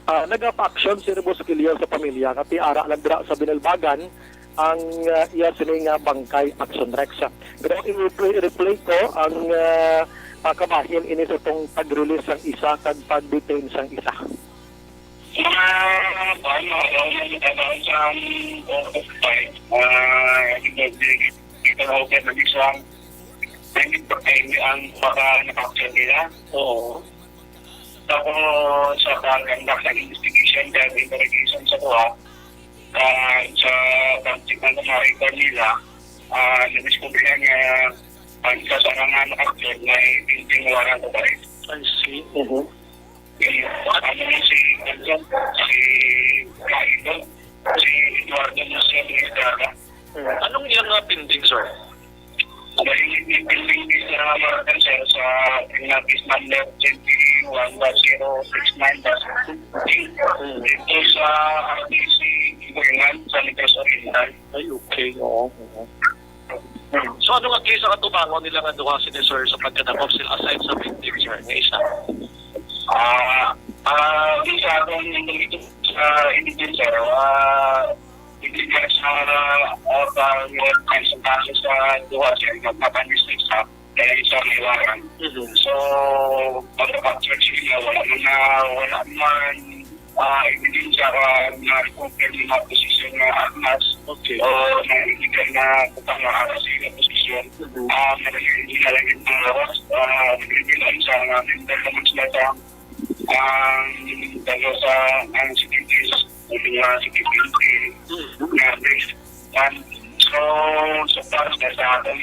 ah, nagapa-action si Rebosquillo sa pamilya, nga ti ara lang dira sa Binalbagan ang, ah, iya sini nga bangkay, Action Rex. Pero i-replay, i-replay ko ang, ah, ah, kabahin ini sa tong pag-release sang isa kag pag-detain sang isa. Mga, kuwan, mga, mga, mga, mga, mga, ah, hindi, hindi, hindi ko na open na this one. Hindi pa kayo ang baka nakapagyan nila. Oo. Tapos, sa pag-conduct ng investigation, dahil interrogation sa kuha, ah, sa pag-check ng mga record nila, ah, nadiskubrihan nga ang isa sa mga nakapagyan na hindi warrant of arrest. I see. Mhm. Ano na si, ano, si Kaido, si Eduardo Marcelo Estrada. Hmm. Anong iyang, ah, pending, sir? May pending case na, sir, sa, sa case number twenty-one dash zero six nine dash fifteen. Hmm. Dito sa R T C Iboyman, sa Negros Oriental. Ay, okay. Oo, oo. So, ano nga case ang atubangon nila nga duha sini, sir, sa pagkadakop sila aside sa victim, sir, nga isa? Ah, ah, di sa akong nandito sa intelligence, sir, ah, hindi ka sa, ah, pang-, pang-, sa kaso sa duha, sir, magpapanis sa isa, kaya isa may warrant. Mhm. So, pagka-capture sila, wala man na, wala man, ah, ebidensya ka na recover yung mga posisyon ng armas. Okay. O mga illegal na butang na armas sa ilang posisyon. Yun. Ah, may nagkikita lang yung mga oras, ah, nagkikita sa mga member ng mga sila sa, ang dalawa sa, ang securities, yung mga security, mga base. So, so far, sa ating,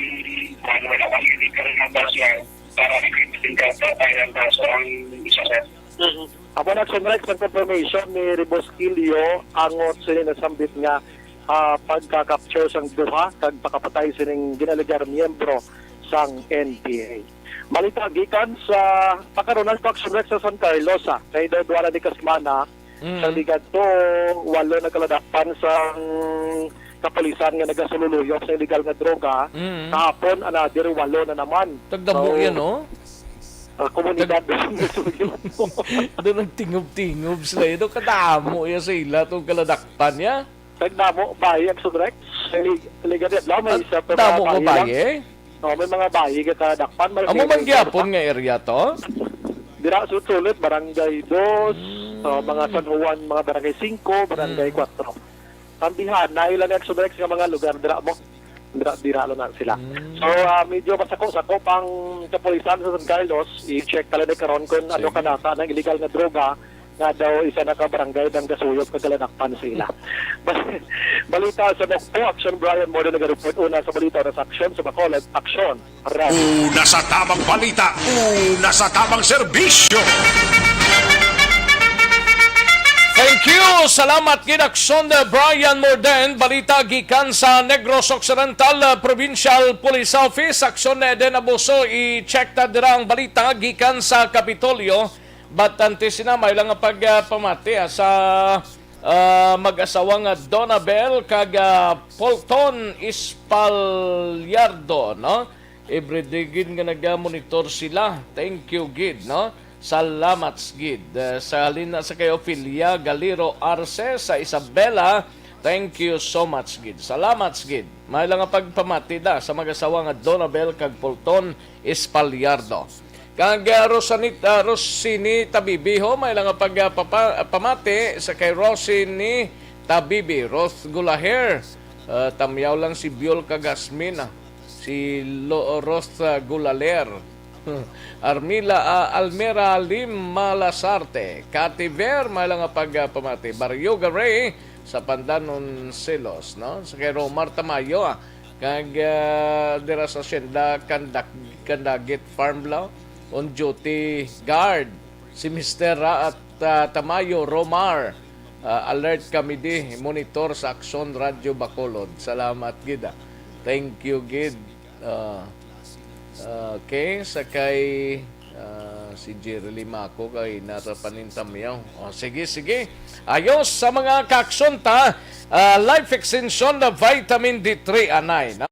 ah, wala kami dito ng mga basya para makikita sa tayo ang kaso ang isa, sir. Mhm. Amo na, Action Rex, ang confirmation ni Rebosquillo angot sini nasambit nga, ah, pagka-capture sang duha kag pakapatay sining ginalegar miyembro sang N P A. Balita gikan sa pakarunan ko, Action Rex, sa San Carlos, ah, kay daw duha na di ka semana, Mm. sa ligadto, walo na kaladakpan sang kapulisan nga nagasululuyop sa illegal nga droga. Mm. Kahapon, another walo na naman. Tagdamo So, yan, no? ah, komunidad ang nasuyo. Doon nagtingob-tingob sila. Ito, kadamo yan sa ila, itong kaladakpan niya. Tagdamo, bayi ang Sudrex. Lig-, liga niya, daw may Ang isa pa damo mga ko bayi lang. Bayi? No, may mga bayi ka kadakpan. May Amo may man gyapon nga area to? Dira, susulit, Barangay Dos, Mm. uh, mga San Juan, mga Barangay Singko, Barangay Mm. Kuwatro. Tambihan, naila ni Action Rex nga mga lugar, dira mo. Dira, dira lang na sila. Mm. So, ah, medyo masako-sako pang kapulisan sa San Carlos. I-check talaga karon kung ano Sige. ka nasa ng illegal nga droga nga daw isa na ka barangay nang gasuyop kag kaladakpan sa ila. Bal-, balita sa Mokpo, Action Brian Moro nagareport una sa balita na sa Action sa Bacolod. Action. Una sa tamang balita, una sa tamang serbisyo. Thank you. Salamat gid, Action Brian Morden. Balita gikan sa Negros Occidental, uh, Provincial Police Office. Action Eden Abuso, i-check ta dira ang balita gikan sa Kapitolyo. But antes na, may lang nga pagpamati, ah, sa, ah, mag-asawa nga Donabel kag, ah, Polton Espaliardo, no? Everyday gid nga naga-monitor sila. Thank you gid, no? Salamat gid. Eh, sa halin na sa kay Ofelia Galiro Arce sa Isabela, thank you so much gid. Salamat gid. May lang nga pagpamati da sa mag-asawa nga Donabel kag Polton Espaliardo. Kag, ah, Rosanit-, ah, Rosini Tabibi, ho, may lang nga pag, ah, papa-, pamati sa kay Rosini Tabibi, Roth Gulaher, ah, tamyaw lang si Biol kag Asmin, ah. Si Lo-, Rosa Gulaler, Armila, ah, Almira Lim Malasarte, Kati Ver, may lang nga pag, ah, pamati. Barrio Garay, sa Pandanon Silos, no? Sa kay Romar Tamayo, ah, kag, ah, dira sa Hacienda Kandak-, Kandagit Farm, Lao, on duty guard, si Mister Ra-, at, ah, Tamayo Romar. Ah, alert kami di, monitor sa Aksyon Radyo Bacolod. Salamat gid, ah. Thank you gid. Ah, okay, sa kay, ah, si Jerry Limaco kay nasa panintamyaw. O, sige, sige. Ayos sa mga kaaksyon ta, ah, life extension na vitamin D three anay.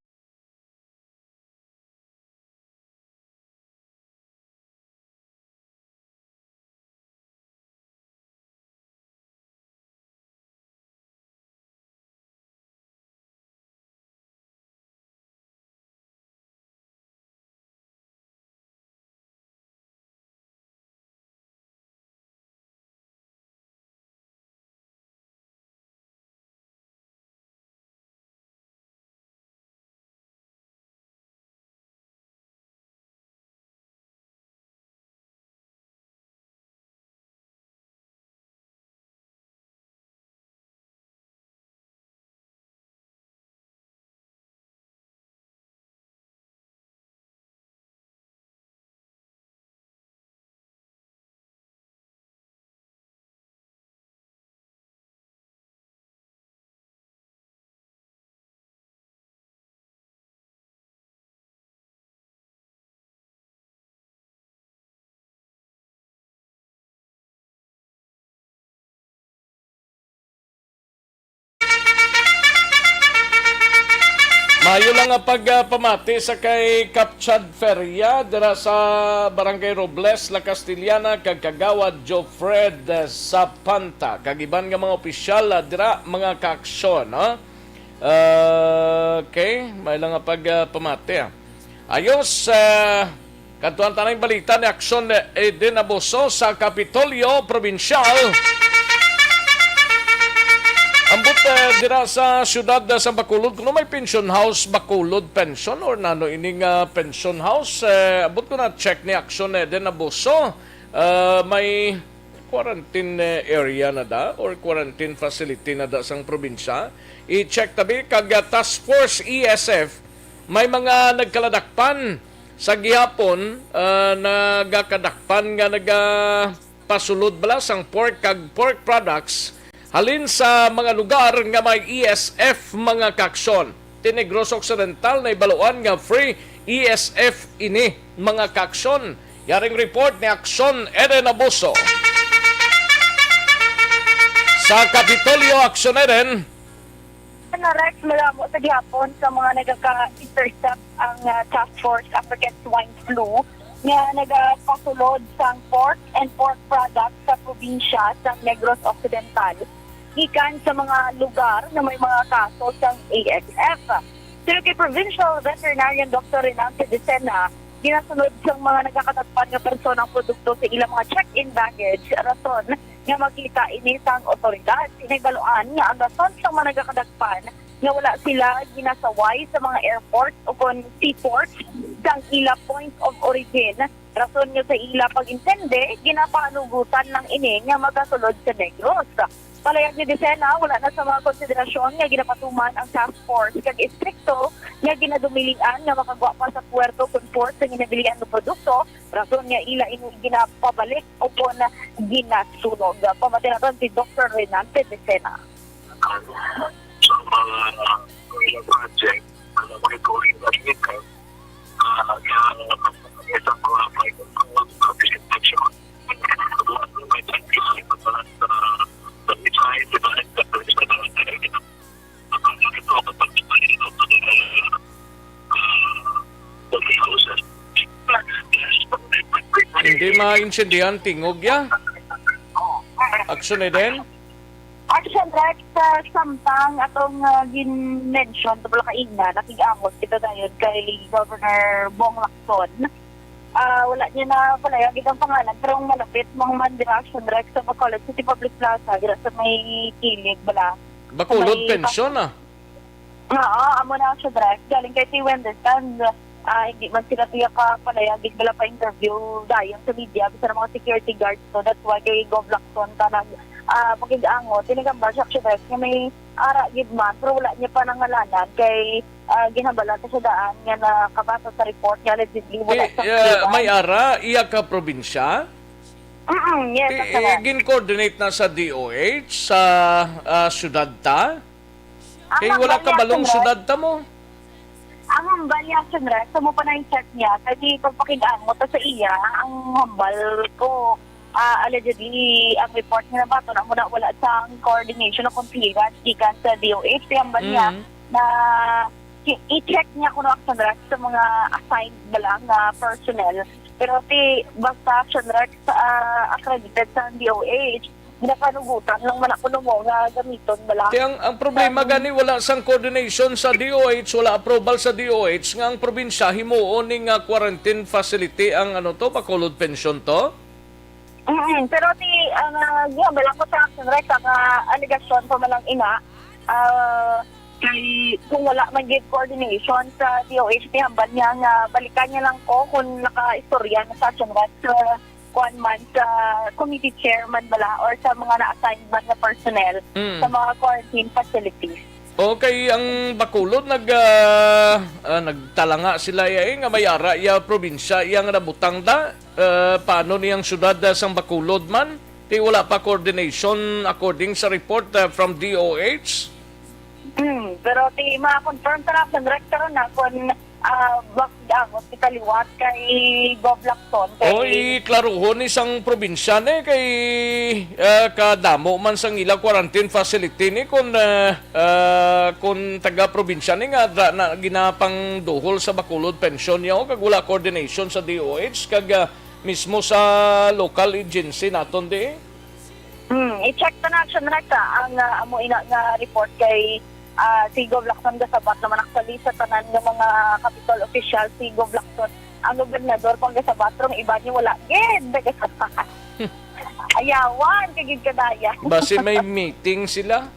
Maayo lang nga pagpamati sa kay Kap Chad Feria dira sa Barangay Robles, La Castellana, kag Kagawad Joe Fred, eh, Sapanta, kag iban nga mga opisyal, ah, dira, mga kaaksyon, no? Ah, okay, may lang nga pagpamati, ah. Ayos, ah, kadtuan ta na ang balita ni Aksyon Eden Abuso sa Kapitolyo Probinsyal. Ambot, eh, dira sa siyudad, eh, sa Bacolod, kuno may pension house, Bacolod Pension, or nano ini nga pension house, eh, ambot ko na check ni Action Eden Abuso. Eh, may quarantine, eh, area na da or quarantine facility na da sang probinsya. I-check tabi kag, ah, Task Force E S F, may mga nagkaladakpan sa gihapon, ah, nagakadakpan nga naga pasulod bala sang pork kag pork products halin sa mga lugar nga may E S F, mga kaaksyon. Ti Negros Occidental, nahibaluan nga free E S F ini, mga kaaksyon. Yaring report ni Aksyon Eden Abuso. Sa Kapitolyo, Aksyon Eden. Na Rex, malamo sa gihapon sa mga nagaka-intercept ang, ah, Task Force African Swine Flu nga nagapasulod sang pork and pork products sa probinsya sa Negros Occidental gikan sa mga lugar nga may mga kaso sang A S F. Suno kay Provincial Veterinarian Doctor Renante Decena, ginasunod sang mga nagakadakpan nga persona ang produkto sa ilang mga check-in baggage, rason nga makita ini sang otoridad. Nahibaluan nga ang rason sang mga nagakadakpan nga wala sila ginasaway sa mga airport o kon seaports sang ila point of origin, rason nga sa ila pag-intindi, ginapanugutan lang ini nga magasulod sa Negros. Palayag ni Decena, wala na sa mga konsiderasyon nga ginapatuman ang task force kag estrikto nga ginadumilian nga makagwa pa sa puerto kon port sa ginabilian nga produkto, rason nga ila ini ginapabalik o kon ginasunog. Pamati naton si Doctor Renante Decena. Sa mga, uh, project, ano, monitoring na dito, ah, na, sa mga private, uh, disinfection. Hindi maintindihan tingog ya. Action, Eden? Action, Rex, sa samtang atong, ah, gin-mention, ito pala kaina, nakig-angot kita dayon kay Governor Bong Lacson. Ah, wala niya na pala yung ang pangalan, pero ang malapit, mga man dira, Action, Rex, sa Bacolod City Public Plaza, dira sa may kilid, bala. Bacolod May Pension, ah. Oo, amo na siya, Drex. Galing kay T Wenderson, ah, hindi man sila tiya ka palayagig bala pa interview dayon sa media, bisan ang mga security guards. So that's why kay Gov Lacson ka nag, ah, pakig-angot. Tinigambal siya, siya, Drex, nga may ara gid man, pero wala niya pa nangalanan kay, ah, ginhambalan ta siya daan nga nakabaton sa report nga allegedly wala Ti, sa ah, may ara, iya ka probinsya? Mm, yes, Ti, that's correct. Gin-coordinate na sa D O H, sa, ah, syudad ta? Ang Kay wala hambal niya, kabalong Sir Rex, syudad ta mo. Ang hambal niya, Sir Rex, sa mo pa na yung chat niya, kasi pagpakig-angot sa iya, ang hambal ko, ah, allegedly, ang report niya na ba, ito na muna, wala sang coordination o compliance gikan sa D O H. Kaya hambal niya Mm. na i- i-check niya kuno ang, Sir Rex, sa mga assigned ba lang nga personnel. Pero ti, basta, Sir Rex, ah, accredited sa D O H, ginapanugutan lang man ako mo nga gamiton bala. Kaya ang, ang problema Ang gani, wala sang coordination sa D O H, wala approval sa D O H nga ang probinsya himuon ni nga quarantine facility ang, ano to, Bacolod Pension to? Mm, pero ti, ang, ah, gihambal ako sa action, right, ang, ah, alegasyon pa man lang ina, ah, kay kung wala man gyud coordination sa D O H, ni hambal niya nga balikan niya lang ko kung nakaistorya na sa action, right, sa kuan man, sa committee chairman bala or sa mga na-assign man nga personnel Mm. sa mga quarantine facilities. Okay, ang Bacolod nag, ah, ah, nagtalanga sila iya, eh, nga may ara iya probinsya iya nga nabutang da. Ah, paano niyang syudad, ah, sang Bacolod man? Ti wala pa coordination according sa report, ah, from D O H. Hmm, pero ti ma-confirm ta na, Sir Rex, karon na kung, ah, bak-, ah, hospital liwat kay Gov Lacson, kay Oy, klaruhon ni sang probinsya ni kay, ah, kadamo man sang ila quarantine facility ni kung, ah, ah, kung taga probinsya ni nga dra na ginapangduhol sa Bacolod Pension niya, o kag wala coordination sa D O H kag, ah, mismo sa local agency naton di. Hmm, i-check ta na, Action Rex, ah, ang, ah, amo ina nga report kay, ah, si Gov Lacson gasabat naman actually sa tanan nga mga Capitol official si Gov Lacson. Ang gobernador pang gasabat, pero ang iba niya wala gid nagasabat. Ayawan kay gid kadaya. Basi may meeting sila.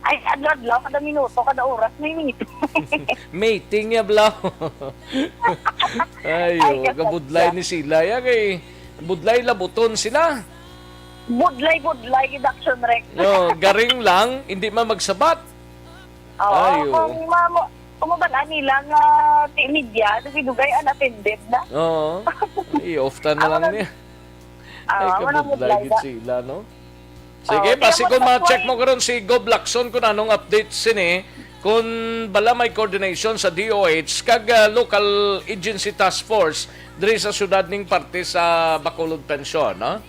Ay, adlaw-adlaw, kada minuto, kada oras, may meeting. Meeting niya, bla. Ay, Ayo, gabudlay ni sila. Ya, kay budlay labuton sila. Budlay-budlay, gid, Action Rex. No, garing lang, hindi man magsabat. Oo, Ayo. Kung ma-, kung mabalaan nila nga ti media, dugay-dugay unattended na. Oo. Ay, off ta na Ako lang na, niya. Ay, ah, wala mo kabudlay gid sila, no? Sige, oh, basi kung ma-check mo karon si Gob Lacson kung anong update sini, kung bala may coordination sa D O H kag, ah, local agency task force diri sa syudad ning parte sa Bacolod Pension, no?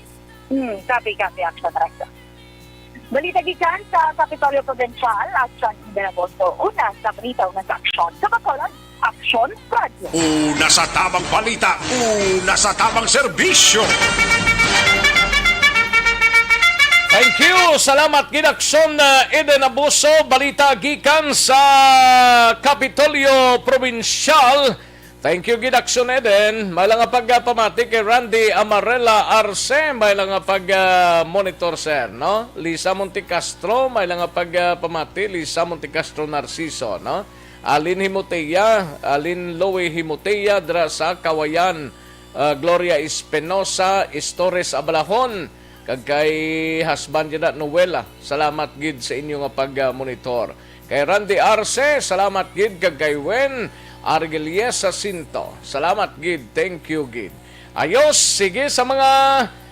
Hmm, copy, copy, Action Director. Balita gikan sa Kapitolyo Provincial, Action Indaboso. Una sa balita, una sa aksyon. Sa Bacolod, Action Radio. Una sa tamang balita, una sa tamang serbisyo. Thank you. Salamat gid, Action, uh, Eden Abuso. Balita gikan sa Kapitolyo Provincial. Thank you gid, Action Eden. May lang nga pagpamati kay Randy Amarela Arce, may lang nga pag, ah, monitor, sir, no? Lisa Montecastro, may lang nga pagpamati, Lisa Montecastro Narciso, no? Alin Himotea, Alin Louie Himotea, dira sa Kawayan, ah, Gloria Espinosa, Istores Abalahon, kag kay husband niya na, Noela. Salamat gid sa inyo nga pag, ah, monitor. Kay Randy Arce, salamat gid, kag kay Wen Argelies Jacinto. Salamat gid, thank you gid. Ayos, sige, sa mga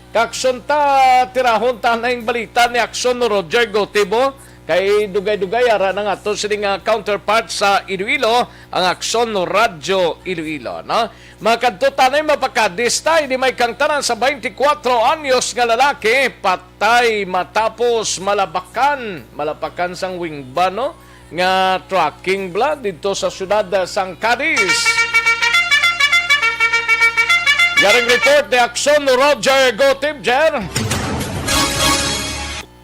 kaaksyon ta, tirahon ta na yung balita ni Aksyon Roger Gotibo. Kay dugay-dugay, ara na nga to sini nga counterpart sa Iloilo, ang Aksyon Radyo Iloilo, no? Makadto tanay mapakadis ta, ini may kangtanan sa twenty-four anyos nga lalaki, patay matapos malabakan, malapakan sang wing van, no? Nga trucking bla dito sa siyudad sang Cadiz. Yaring report ni Aksyon Roger Gotib, Jer.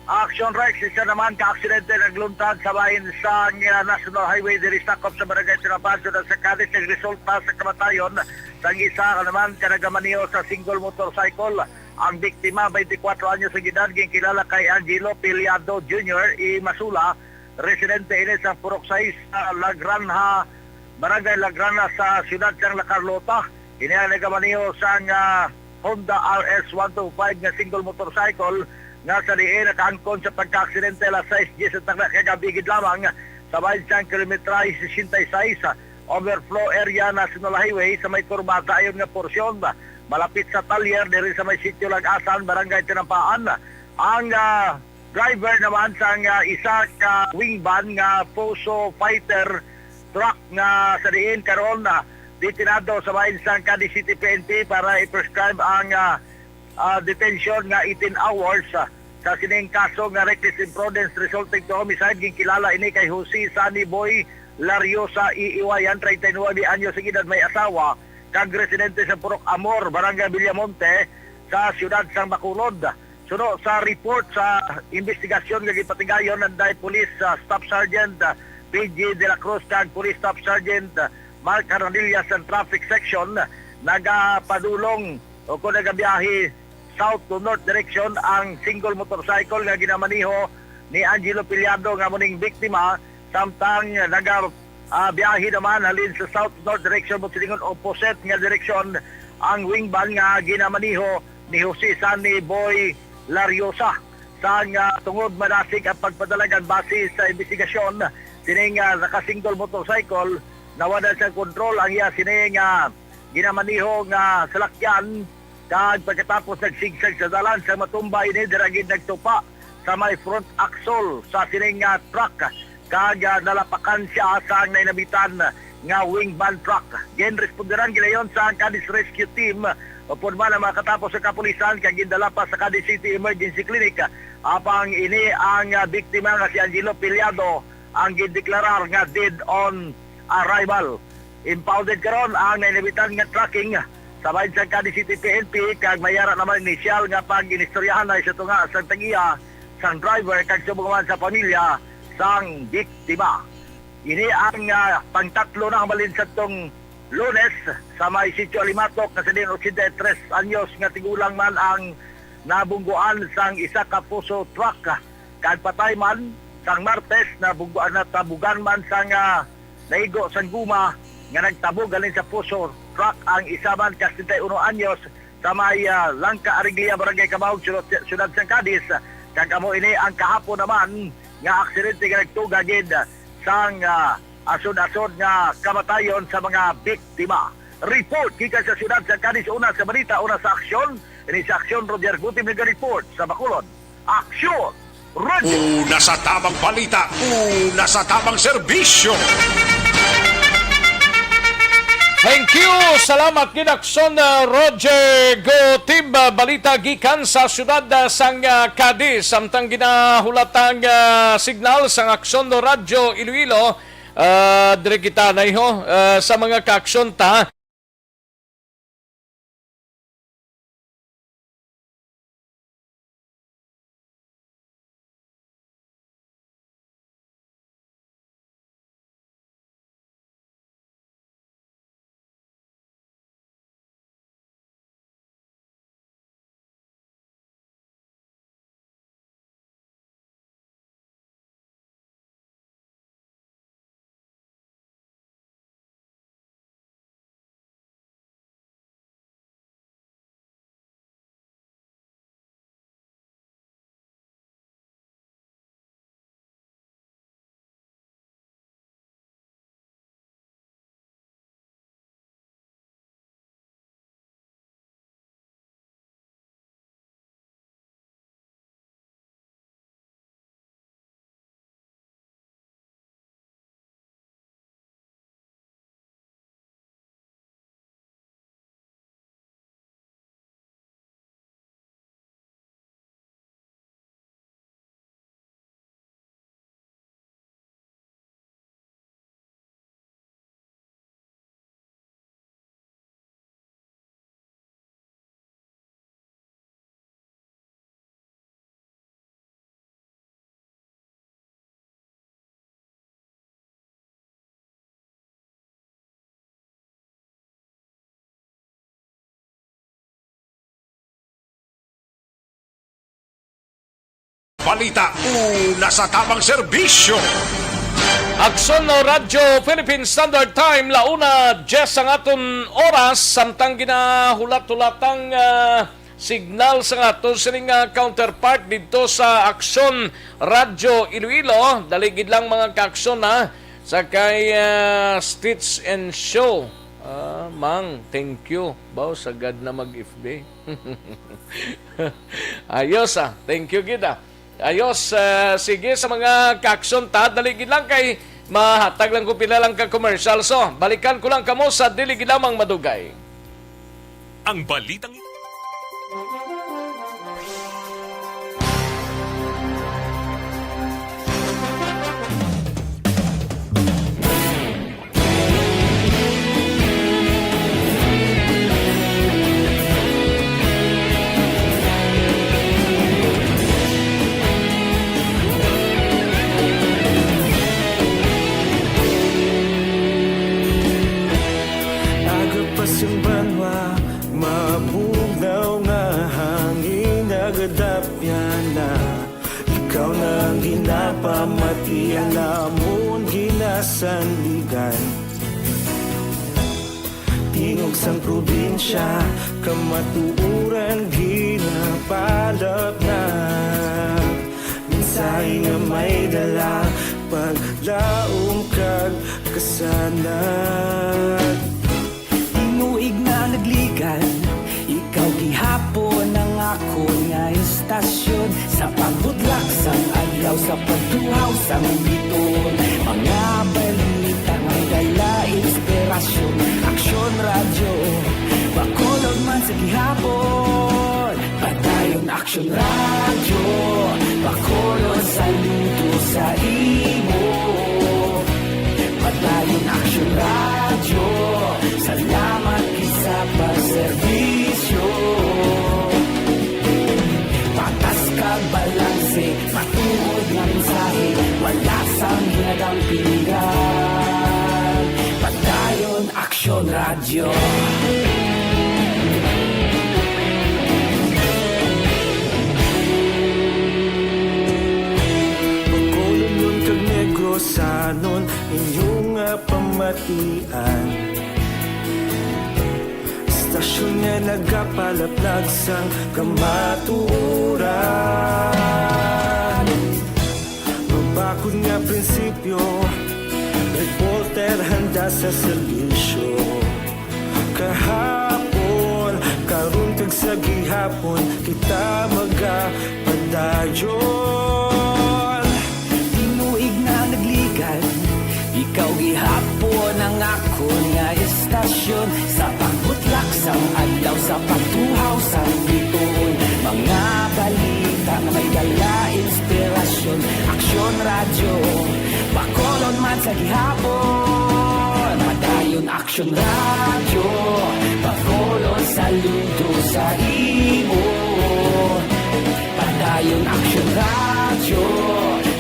Action Rex, isa naman ka aksidente nagluntad sa bahin sa, uh, National Highway diri sakop sa Barangay Tinapan, sa Cadiz, nagresulta sa kamatayon sang isa ka naman ka nagamaneho sa single motorcycle. Ang biktima, twenty-four anyos ang edad, ginkilala kay Angelo Piliado Junior Imasula, residente ini sa Purok sais, sa La Granja, Barangay La Granja sa siyudad sang La Carlota. Ini ang nagamaneho sang, ah, Honda R S one two five nga single motorcycle nga sa diin nakaangkon sa pagkaaksidente alas sais diyes sa tagna kagabi gid lamang sa bahin sang kilometrahe sesenta y seis, ah, overflow area National Highway sa may kurba dayon nga porsyon malapit sa talyer diri sa may Sitio Lagasan, Barangay Tinampaan. Ang, ah, driver naman sang, ah, isa ka wing van nga Fuso Fighter truck nga sa diin karon, ah, detenado sa bahin sang Cadiz City P N P para i-prescribe ang, ah, ah, detention nga eighteen hours, ah, sa sining kaso nga reckless imprudence resulting to homicide. Ginkilala ini kay Jose Sunny Boy Lariosa Iiwayan, treinta y nuebe anyos ang edad, may asawa, kag residente sa Purok Amor, Barangay Villamonte, sa siyudad sang Bacolod. Suno sa report sa investigasyon nga gipatigayon, nanday Police, ah, Staff Sergeant, ah, P G De La Cruz kag Police Staff Sergeant, ah, Mark Harnadilla sa Traffic Section, nagapadulong o kung nagabiyahe south to north direction ang single motorcycle nga ginamaniho ni Angelo Piliado nga muning biktima, samtang naga, ah, biyahe naman halin sa south to north direction, mo silingon opposite nga direksyon ang wing van nga ginamaniho ni Jose Sunny Boy Lariosa. Sang, ah, tungod madasig ang pagpadalagan base sa investigasyon, sining, ah, naka-single motorcycle, nawad-an sa kontrol ang iya sini nga ginamaniho nga salakyan, kag pagkatapos nagsigsag sa dalan, sa matumba ini, dira gid nagtupa sa may front axle sa sining, ah, truck, kag, ah, nalapakan siya sang nainamitan nga wing van truck. Ginresponderan gilayon sang Cadiz Rescue Team, upod man ang mga katapo sa kapulisan, kag gindala pa sa Cadiz City Emergency Clinic. Apang ini ang, ah, biktima nga si Angelo Piliado ang gindeklarar nga dead on arrival. Impounded karon ang nainamitan nga trucking sa bahin sang Cadiz City P N P, kag may ara naman inisyal nga pag-inistoryahanay sa tunga sang tag-iya sang driver kag subong man sa pamilya sang biktima. Ini ang, ah, pangtatlo na halin sadtong Lunes sa may Sitio Alimatok, nga sa diin ochenta y tres anyos nga tigulang man ang nabungguan sang isa ka Fuso truck, kag patay man Sang Martes, nabug-, natabugan man sang, ah, naigo sang guma nga nagtabog halin sa pusher truck ang isa man ka setenta y uno anyos sa may, ah, Langka Ariglia, Barangay Cabahog, Siyudad, Siyudad sang Cadiz. Kag amo ini ang kahapon naman nga aksidente nga nagtuga gid sang, ah, asod-asod nga kamatayon sa mga biktima. Report gikan sa siyudad sa Cadiz, una sa balita, una sa aksyon. Ini sa aksyon, Roger Gutim nag-report sa Bacolod. Aksyon! Roger! Una sa tamang balita, una sa tamang serbisyo. Thank you. Salamat gid, Aksyon, uh, Roger Gutim. Uh, balita gikan sa siyudad, uh, sang, uh, Cadiz. Samtang ginahulatang, uh, signal sang Aksyon no Radyo Iloilo, uh, dire kita na, iho, uh, sa mga kaaksyon ta. Balita, una sa tamang serbisyo. Aksyon no Radyo Philippine Standard Time, la una diez ang aton oras, samtang ginahulat-hulatang, ah, signal sa aton sining, ah, counterpart didto sa Aksyon Radyo Iloilo. Dali gid lang, mga kaaksyon, ha, sa kay, ah, Stitch and Show. Ah, Mang, thank you. Baw, sagad na mag-F B. Ayos, ah. Thank you gid, ah. Ayos, ah, sige, sa mga kaaksyon ta, dali gid lang kay mahatag lang ko pila lang ka commercial. So, balikan ko lang kamo sa dili gid lamang madugay. Ang balitang Aga pa sing banwa, mabugnaw nga hangin nagadapyan na. Ikaw na ang ginapamati, ang amon ginasandigan. Tingog sang probinsya, kamatuoran ginapalapnag. Mensahe nga may dala, paglaom kag kasanag. Tinuig na nagligan, ikaw gihapon ang akon nga istasyon. Sa pagbudlak sang adlaw, sa pagtuhaw sang biton, mga balita nga dala inspirasyon. Aksyon Radyo, Bacolod man sa gihapon. Padayon Aksyon Radyo, Bacolod, saludo sa imo. Padayon Aksyon Radyo, salamat gid sa pagserbisyo. Patas kag balanse, matuod nga mensahe, wala sang ginadampingan. Padayon Aksyon Radyo. Bacolod Inyo nga pamatian, istasyon nga nagapalaplag sang kamatuoran. Mabakod nga prinsipyo, reporter handa sa serbisyo. Kahapon, karon, kag sa gihapon, kita magapadayon. Tinuig na nagligan, ikaw gihapon ang akon nga istasyon. Sa pagbutlak sang adlaw, sa pagtuhaw sang bituon, mga balita nga may dala inspirasyon. Aksyon Radyo, Bacolod man sa gihapon. Padayon Aksyon Radyo, Bacolod, saludo sa imo. Padayon Aksyon Radyo,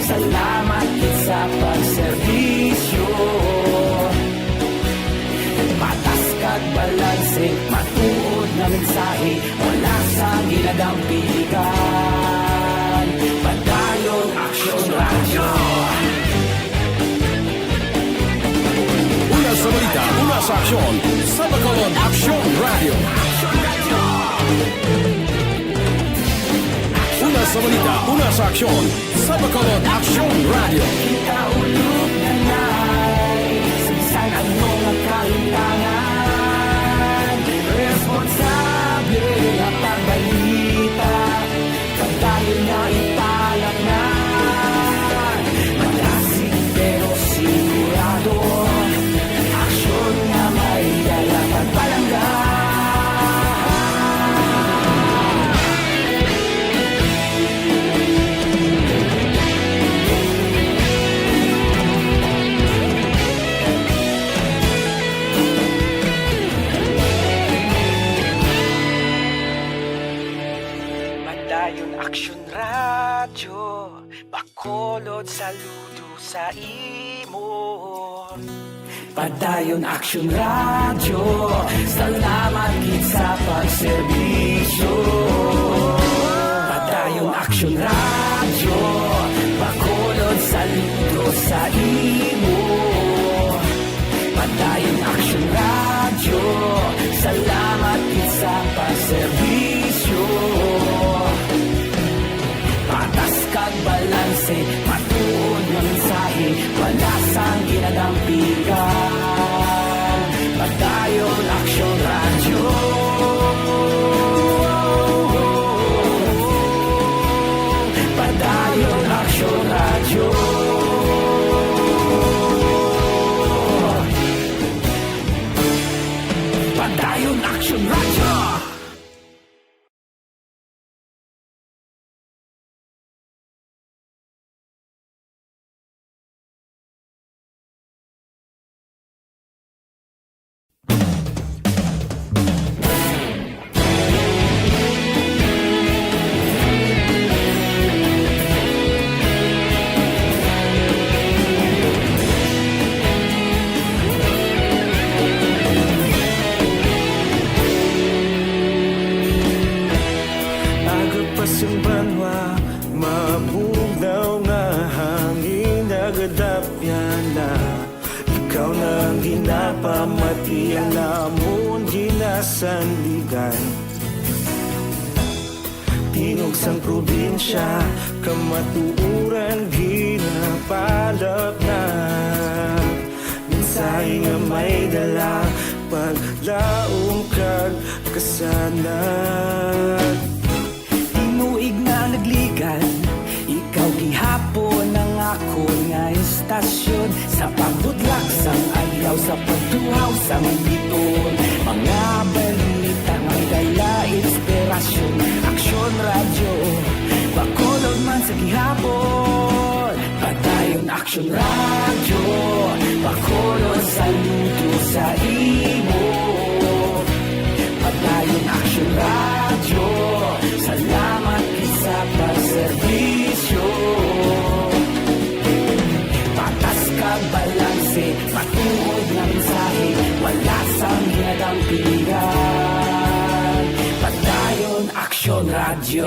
salamat gid sa pagserbisyo. Patas kag balanse, matuod nga mensahe, wala sang ginadampigan. Padayon Aksyon Radyo. Una sa balita, una sa aksyon, sa Bacolod Aksyon Radyo. Una sa balita, una sa aksyon, sa Bacolod Aksyon Radyo. Kita ulog na nay, sa bisan ano nga kahimtangan, responsable nga pagbalita. Padayon nga ipalangga, malasig pero sigurado. Aksyon nga may dala pagpalangga. Padayon Aksyon Radyo, Bacolod, saludo sa imo. Padayon Aksyon Radyo, salamat gid sa pagserbisyo. Padayon Aksyon Radyo, Bacolod, saludo sa imo. Padayon Aksyon Radyo, salamat gid sa pagserbisyo. Patas kag balanse, matuod nga mensahe, wala sang ginadampigan. Padayon Aksyon Radyo. Padayon Aksyon Radyo. Padayon Aksyon Radyo. Aga pa sang banwa, mabugnaw nga hangin nagadapyan na. Ikaw na ang ginapamatian namon ginasandigan. Tingog sang probinsya, kamatuoran ginapalapnag. Mensahe nga may dala, paglaom kag kasanag. Tinuig nga nagligan, ikaw gihapon ang akon nga istasyon. Sa pagbutlak sang adlaw, sa pagtuhaw sang bituon, mga balita nga may dala inspirasyon. Aksyon Radyo, Bacolod man sa gihapon. Padayon Aksyon Radyo, Bacolod, saludo sa imo. Padayon Aksyon Radyo, salamat gid sa pagserbisyo. Patas kag balanse, matuod nga mensahe, wala sang ginadampigan. Padayon Aksyon Radyo.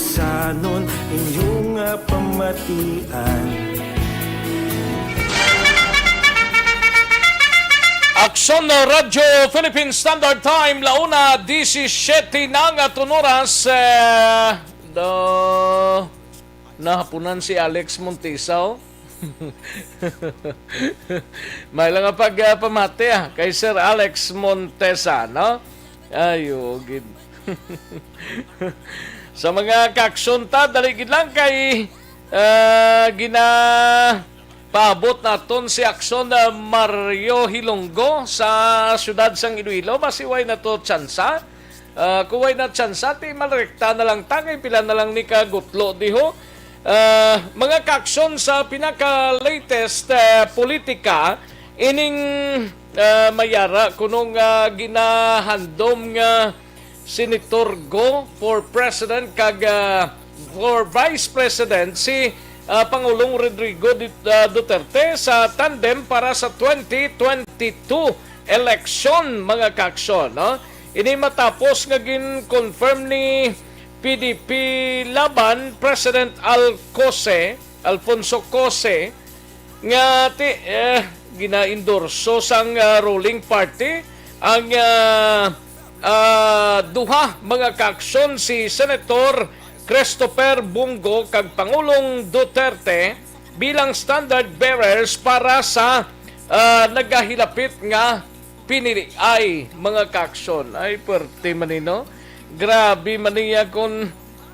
Sanon inyong, ah, pamatian. Aksyon na Radyo Philippine Standard Time, launa disisiete na nga tunuras, eh, do, nahapunan si Alex Montesa, oh. May lang nga pag, ah, pamati, ah, kay Sir Alex Montesa, no? Ay, oo, gid. Sa mga kaaksyon ta, dali gid lang kay, ah, gina-, paabot naton si Aksyon, ah, Mario Hilonggo sa siyudad sang Iloilo. Basi way na to tsansa. Ah, kung way na tsansa, ti malrekta na lang ta, kay pila na lang ni ka gutlo diho. Ah, mga kaaksyon, sa pinaka-latest, ah, politika, ining, ah, mayara kuno nga ginahandom nga Senator Go for President kag, ah, for Vice President si, ah, Pangulong Rodrigo Dut-, ah, Duterte sa tandem para sa twenty twenty-two election, mga kaaksyon, no? Ini matapos nga gin-confirm ni P D P Laban President Al Coce, Alfonso Coce, nga ti-, eh, gina-endorso sang, ah, ruling party ang, ah, ah, duha, mga kaaksyon, si Senator Christopher Bong Go kag Pangulong Duterte bilang standard bearers para sa, ah, nagahilapit nga piniliay, mga kaaksyon. Ay, pwerte man ni, no? Grabe man niya kung,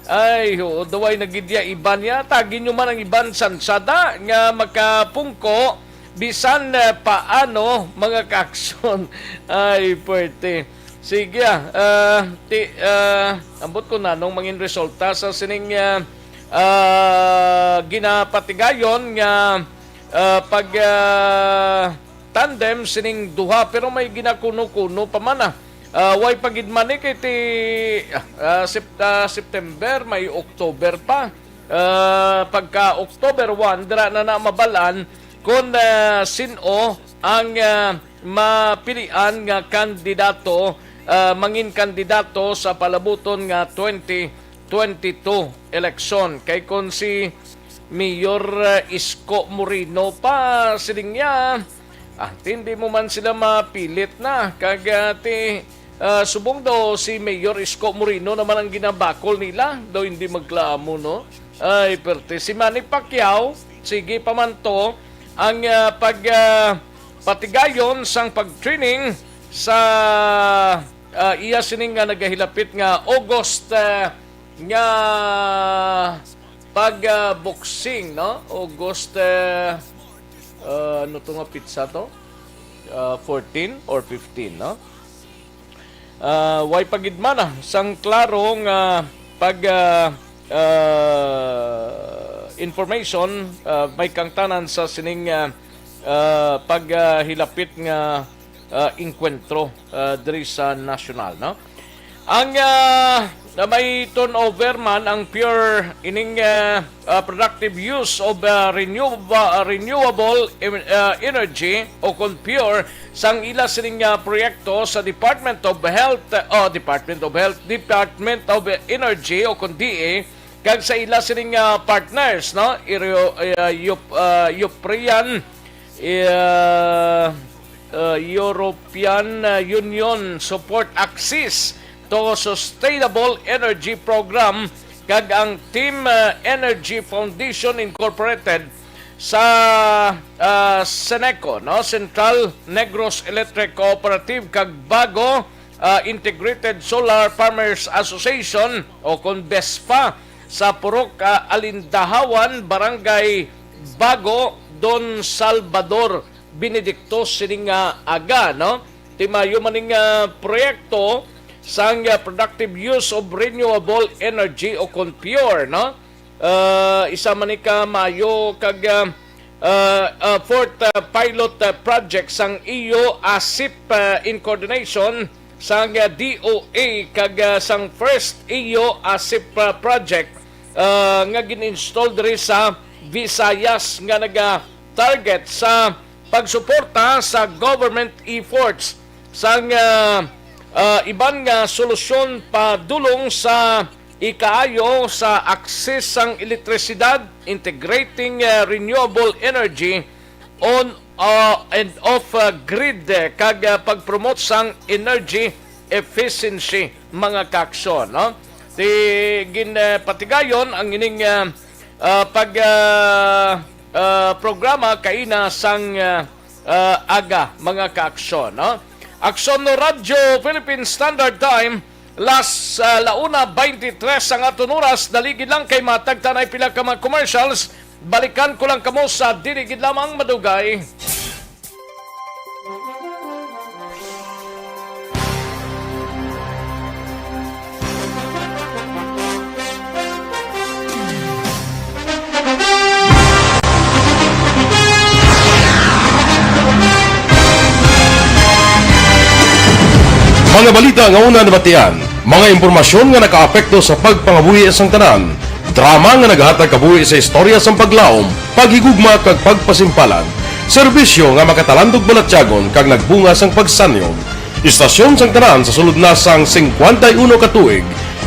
ay, oo, daway na gid ya iban niya. Tagi nyo man ang iban sansada nga makapungko, bisan, eh, paano, mga kaaksyon. Ay, pwerte. Sige, ah, ah, ti-, ah, ambot ko na nung mangin resulta sa sining, ah, ah, ginapatigayon nga, ah, pag, ah, tandem sining duha, pero may ginakuno-kuno pa man, ah. Ah, way pa gid man ni kay ti, ah, Sep-, ah, September, may October pa. Ah, pagka October one, dira na na mabalaan kung, ah, sin-o ang, ah, mapilian nga kandidato, ah, mangin kandidato sa palabuton nga twenty twenty-two election. Kay kung si Mayor, ah, Isko Moreno pa, siling niya, ah, ti hindi mo man sila mapilit na. Kag, ah, ti, ah, subong daw si Mayor Isko Moreno naman ang ginabakol nila. Daw hindi magklamo, no? Ay, perte. Si Manny Pacquiao, sige pa man to ang, ah, pag, ah, patigayon sang pag-training sa, ah, iya sining nga nagahilapit nga August, ah, nga pag, ah, boxing, no? August, ah, ah, ano to nga pitsa to? Ah, fourteen or fifteen, no? Ah, way pa gid man, ah, sang klaro nga pag, ah, ah, information, ah, may kangtanan sa sining, ah, ah, pag, ah, hilapit nga, ah, engkwentro, ah, diri sa nasyonal, no? Ang, ah, na may turnover man ang Pure ining, ah, ah, productive use of, ah, renewa-, ah, renewable em-, ah, energy o kon Pure sang ila sining, ah, proyekto sa Department of Health, ah, oh, Department of Health, Department of Energy o kon D E, kag sa ila sining, ah, partners, no? Iro-, ah, Yup-, ah, European, ah, ah, European, ah, Union Support Access to Sustainable Energy Program kag ang Team, ah, Energy Foundation Incorporated sa, ah, CENECO, no? Central Negros Electric Cooperative kag Bago, ah, Integrated Solar Farmers Association o kon BESFA sa Purok, ah, Alindahawan, Barangay Bago, Don Salvador, Benedicto sining, ah, aga, no? Ti maayo man ning, ah, proyekto sang, ah, productive use of renewable energy o kon Pure, no? Ah, isa man ni ka maayo kag, ah, ah, ah, fourth, ah, pilot, ah, project sang E U ASIP, ah, in coordination sang, ah, D O A kag, ah, sang first E U ASIP, ah, project, ah, nga gin-install diri sa Visayas nga naga-target sa pagsuporta sa government efforts sang, ah, ah, iban nga solusyon padulong sa Ikaayo sa akses sang elektrisidad, integrating, uh, renewable energy on, uh, and off, uh, grid, uh, kag, uh, pag-promote sang energy efficiency, mga kaaksyon, no? Ti gin, uh, patigayon ang ining, uh, uh, pag, uh, uh, programa kaina sang, uh, uh, aga, mga kaaksyon, no? Aksyon no Radyo Philippine Standard Time, las, uh, la una veintitrés ang aton oras. Dali gid lang kay matagtanay pila ka mga commercials. Balikan ko lang kamo sa dili gid lamang madugay. Mga balita nga una nabatian, mga impormasyon nga nakaapekto sa pagpangabuhi sang tanan, drama nga nagahatag kabuhi sa istorya sang paglaom, paghigugma kag pagpasimpalan, serbisyo nga makatalandog balatyagon kag nagbunga sang pagsanyog. Istasyon sang tanan sa sulod na sang singkwenta y uno ka tuig.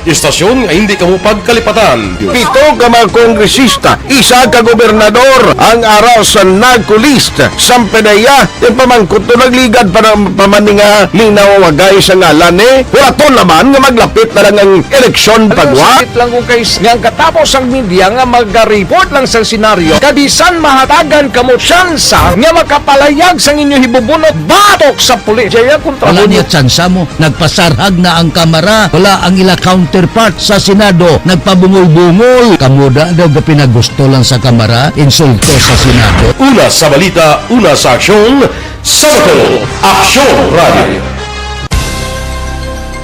Istasyon nga hindi kamo pagkalipatan. Pito ka mga kongresista, isa ka gobernador ang ara sa NAGCO list. Sampedeya, yung pamangkot to nagligad pa ng pamaninga linaw wagay sa ngalan eh. Wala to naman nga maglapit na lang ang eleksyon pagwa. Sakit lang kung kay nga ang katapos ang media nga maga-report lang sa senaryo, kabisan mahatagan kamo tsansa nga makapalayag sang inyo hibubunot batok sa pulis. Jaya kontra Wala mo niya tsansa mo. Nagpasarhag na ang Kamara. Wala ang ila counterpart sa Senado. Nagpabungol-bungol. Kamo da daw gapinagusto lang sa Kamara. Insulto sa Senado. Una sa balita, una sa aksyon, sa Bacolod, Aksyon Radio.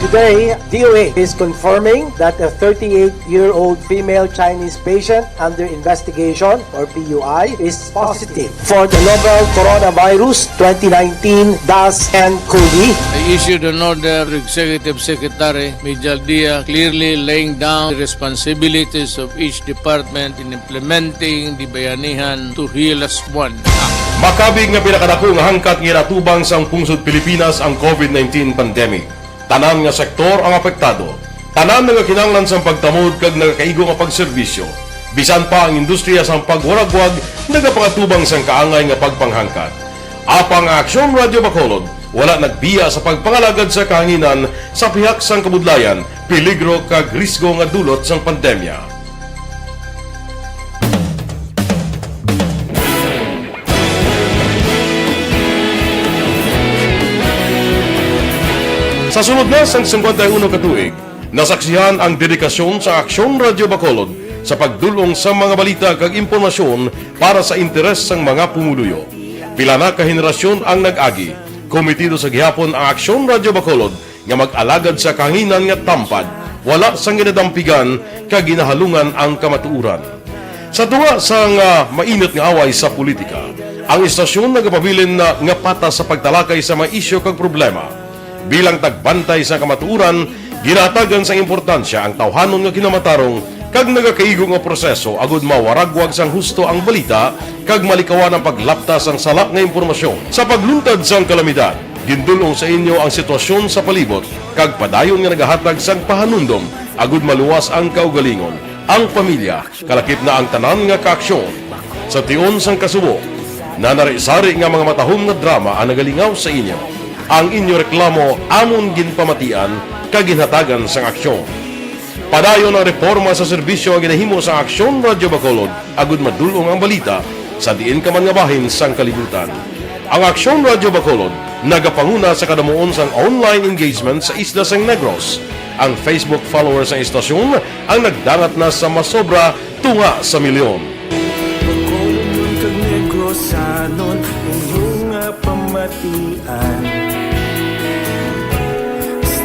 Today, D O A is confirming that a thirty-eight-year-old female Chinese patient under investigation, or P U I, is positive for the novel coronavirus twenty nineteen dash N COVID. I issued an order to Executive Secretary Mijal Dia, clearly laying down the responsibilities of each department in implementing the Bayanihan to Heal as One Act. Makabig nga pinakadako nga hangkat nga ginatubang sang pungsod Pilipinas ang COVID nineteen pandemic. Tanan nga sektor ang apektado. Tanan nagakinahanglan sang pagtamod kag nagakaigo nga pagserbisyo. Bisan pa ang industriya sang pagwaragwag nagapangatubang sang kaangay nga pagpanghangkat. Apang ang Aksyon Radyo Bacolod wala nagbiya sa pagpangalagad sa kahanginan sa pihak sang kabudlayan, peligro kag risgo nga dulot sang pandemya. Sa sulod na sang singkwenta y uno ka tuig, nasaksihan ang dedikasyon sa Aksyon Radyo Bacolod sa pagdul-ong sa mga balita kag impormasyon para sa interes sang mga pumuluyo. Pila na ka henerasyon ang nag-agi, kometido sa gihapon ang Aksyon Radyo Bacolod nga mag-alagad sa kahanginan nga tampad, wala sang ginadampigan kag ginahalungan ang kamatuoran. Sa tunga sang, ah, mainit nga away sa politika, ang istasyon nagapabilin na nga patas sa pagtalakay sa mga isyu kag problema. Bilang tagbantay sa kamatuoran, ginahatagan sang importansya ang tawhanon nga kinamatarong kag nagakaigo nga proseso agud mawaragwag sang husto ang balita kag malikawan ang paglapta sang sala nga impormasyon. Sa pagluntad sang kalamidad, gindul-ong sa inyo ang sitwasyon sa palibot kag padayon nga nagahatag sang pahanumdom agud maluwas ang kaugalingon, ang pamilya, kalakip na ang tanan nga kaaksyon. Sa tion sang kasubo, nanari-sari nga mga matahom nga drama ang nagalingaw sa inyo. Ang inyo reklamo amon ginpamatian kag ginhatagan sang aksyon. Padayon ang reporma sa serbisyo nga ginahimo sa Aksyon Radyo Bacolod agud madul-ong ang balita sa diin ka man nga bahin sang kalibutan. Ang Aksyon Radyo Bacolod nagapanguna sa kadamuon sang online engagement sa isla sang Negros. Ang Facebook followers sang istasyon ang nagdangat na sa masobra tunga sa milyon. Bacolodnon kag Negrosanon, inyo nga pamatian.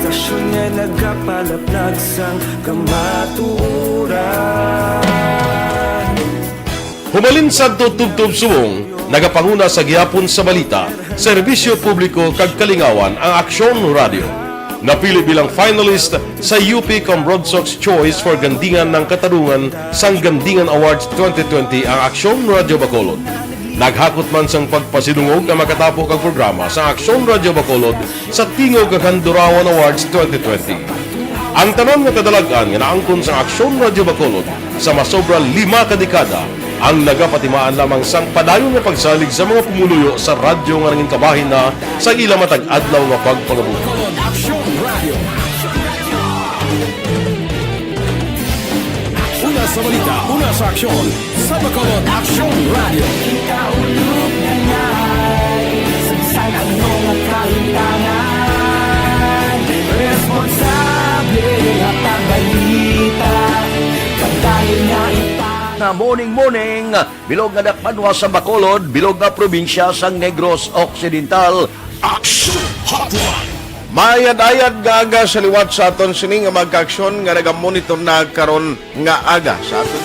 Istasyon nga nagapalaplag sang kamatuoran. Humalin sadto tubtob subong, nagapanguna sa gihapon sa balita, serbisyo publiko kag kalingawan ang Aksyon Radyo. Napili bilang finalist sa U P Cambronsox Choice for Gandingan ng Katarungan sang Gandingan Awards twenty twenty ang Aksyon Radyo Bacolod. Naghakot man sang pagpasidungog ang makatapo kag programa sa Aksyon Radyo Bacolod sa Tingog kag Handurawan Awards twenty twenty. Ang tanan nga kadalag-an nga naangkon sang Aksyon Radyo Bacolod sa masobra lima ka dekada ang nagapatimaan lamang sang padayon nga pagsalig sa mga pumuluyo sa radyo nga nangin kabahin na sa ila matag adlaw nga pagpangabuhi. Bacolod Aksyon Radio. Una sa balita, una sa aksyon, sa Bacolod Aksyon Radio. Ikaulog na ngay, sagsay ano nga kalimtangan, responsable at ang balita, pagdayon nga ita. Na morning, morning, bilog nga dakbanwa sa Bacolod, bilog nga probinsya sang Negros Occidental. Action Hotline. Maayad-ayad nga aga sa liwat sa aton sini nga mga kaaksyon nga nagamonitor na karon nga aga sa aton.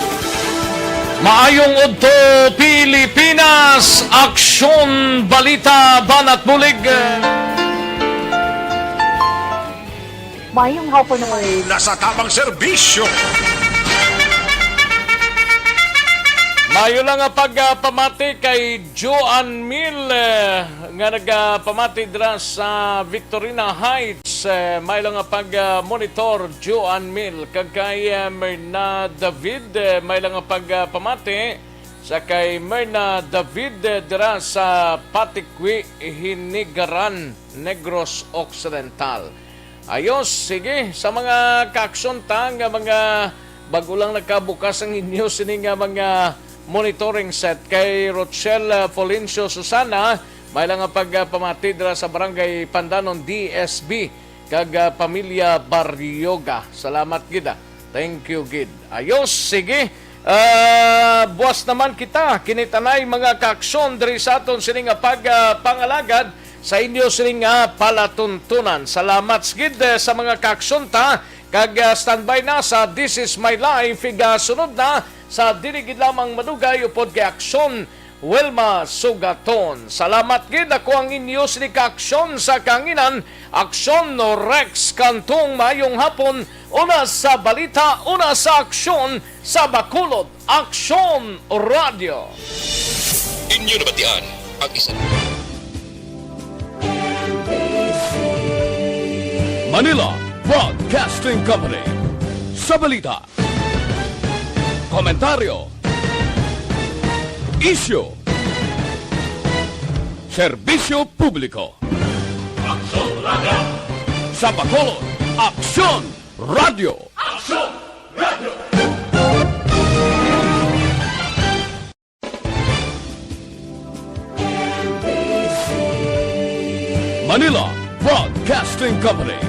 Maayong udto, Pilipinas! Aksyon, balita, banat bulig. Maayong hapon naman. Nasa tamang serbisyo. Maayo lang nga pagpamati kay Joan Mil, eh, nga nagapamati dira sa Victorina Heights. Eh, maayo lang nga pag-monitor, Joan Mil. Kag kay, eh, Merna David, eh, maayo lang nga pagpamati sa kay Merna David, eh, dira sa Patikwi, Hinigaran, Negros Occidental. Ayos, sige. Sa mga kaaksyon ta nga mga bag-o lang nakabukas ang inyo sini nga mga monitoring set, kay Rochelle, ah, Polencio Susana, maayo lang nga pagpamati dira sa Barangay Pandanon D S B kag, ah, pamilya Barrioga. Salamat gid, ah. Thank you gid. Ayos, sige. Ah, buwas naman kita, kini tanay mga kaaksyon diri sa aton sini nga pag, ah, pangalagad sa inyo sini nga palatuntunan. Salamat gid, eh, sa mga kaaksyon ta, kag, ah, standby na sa This Is My Life, igasunod na sa dili gid lamang madugay upod kay Aksyon Wilma Sugaton. Salamat gid, ako ang inyo sini kaaksyon sa kahanginan, Aksyon Rex Cantong. Maayong hapon, una sa balita, una sa aksyon, sa Bacolod Aksyon Radio. Inyo nabatian ang isa. Manila Broadcasting Company. Sa balita, komentaryo, isyu, serbisyo publiko. Aksyon Radio. Sa Bacolod, Aksyon Radio. Aksyon Radio. Manila Broadcasting Company.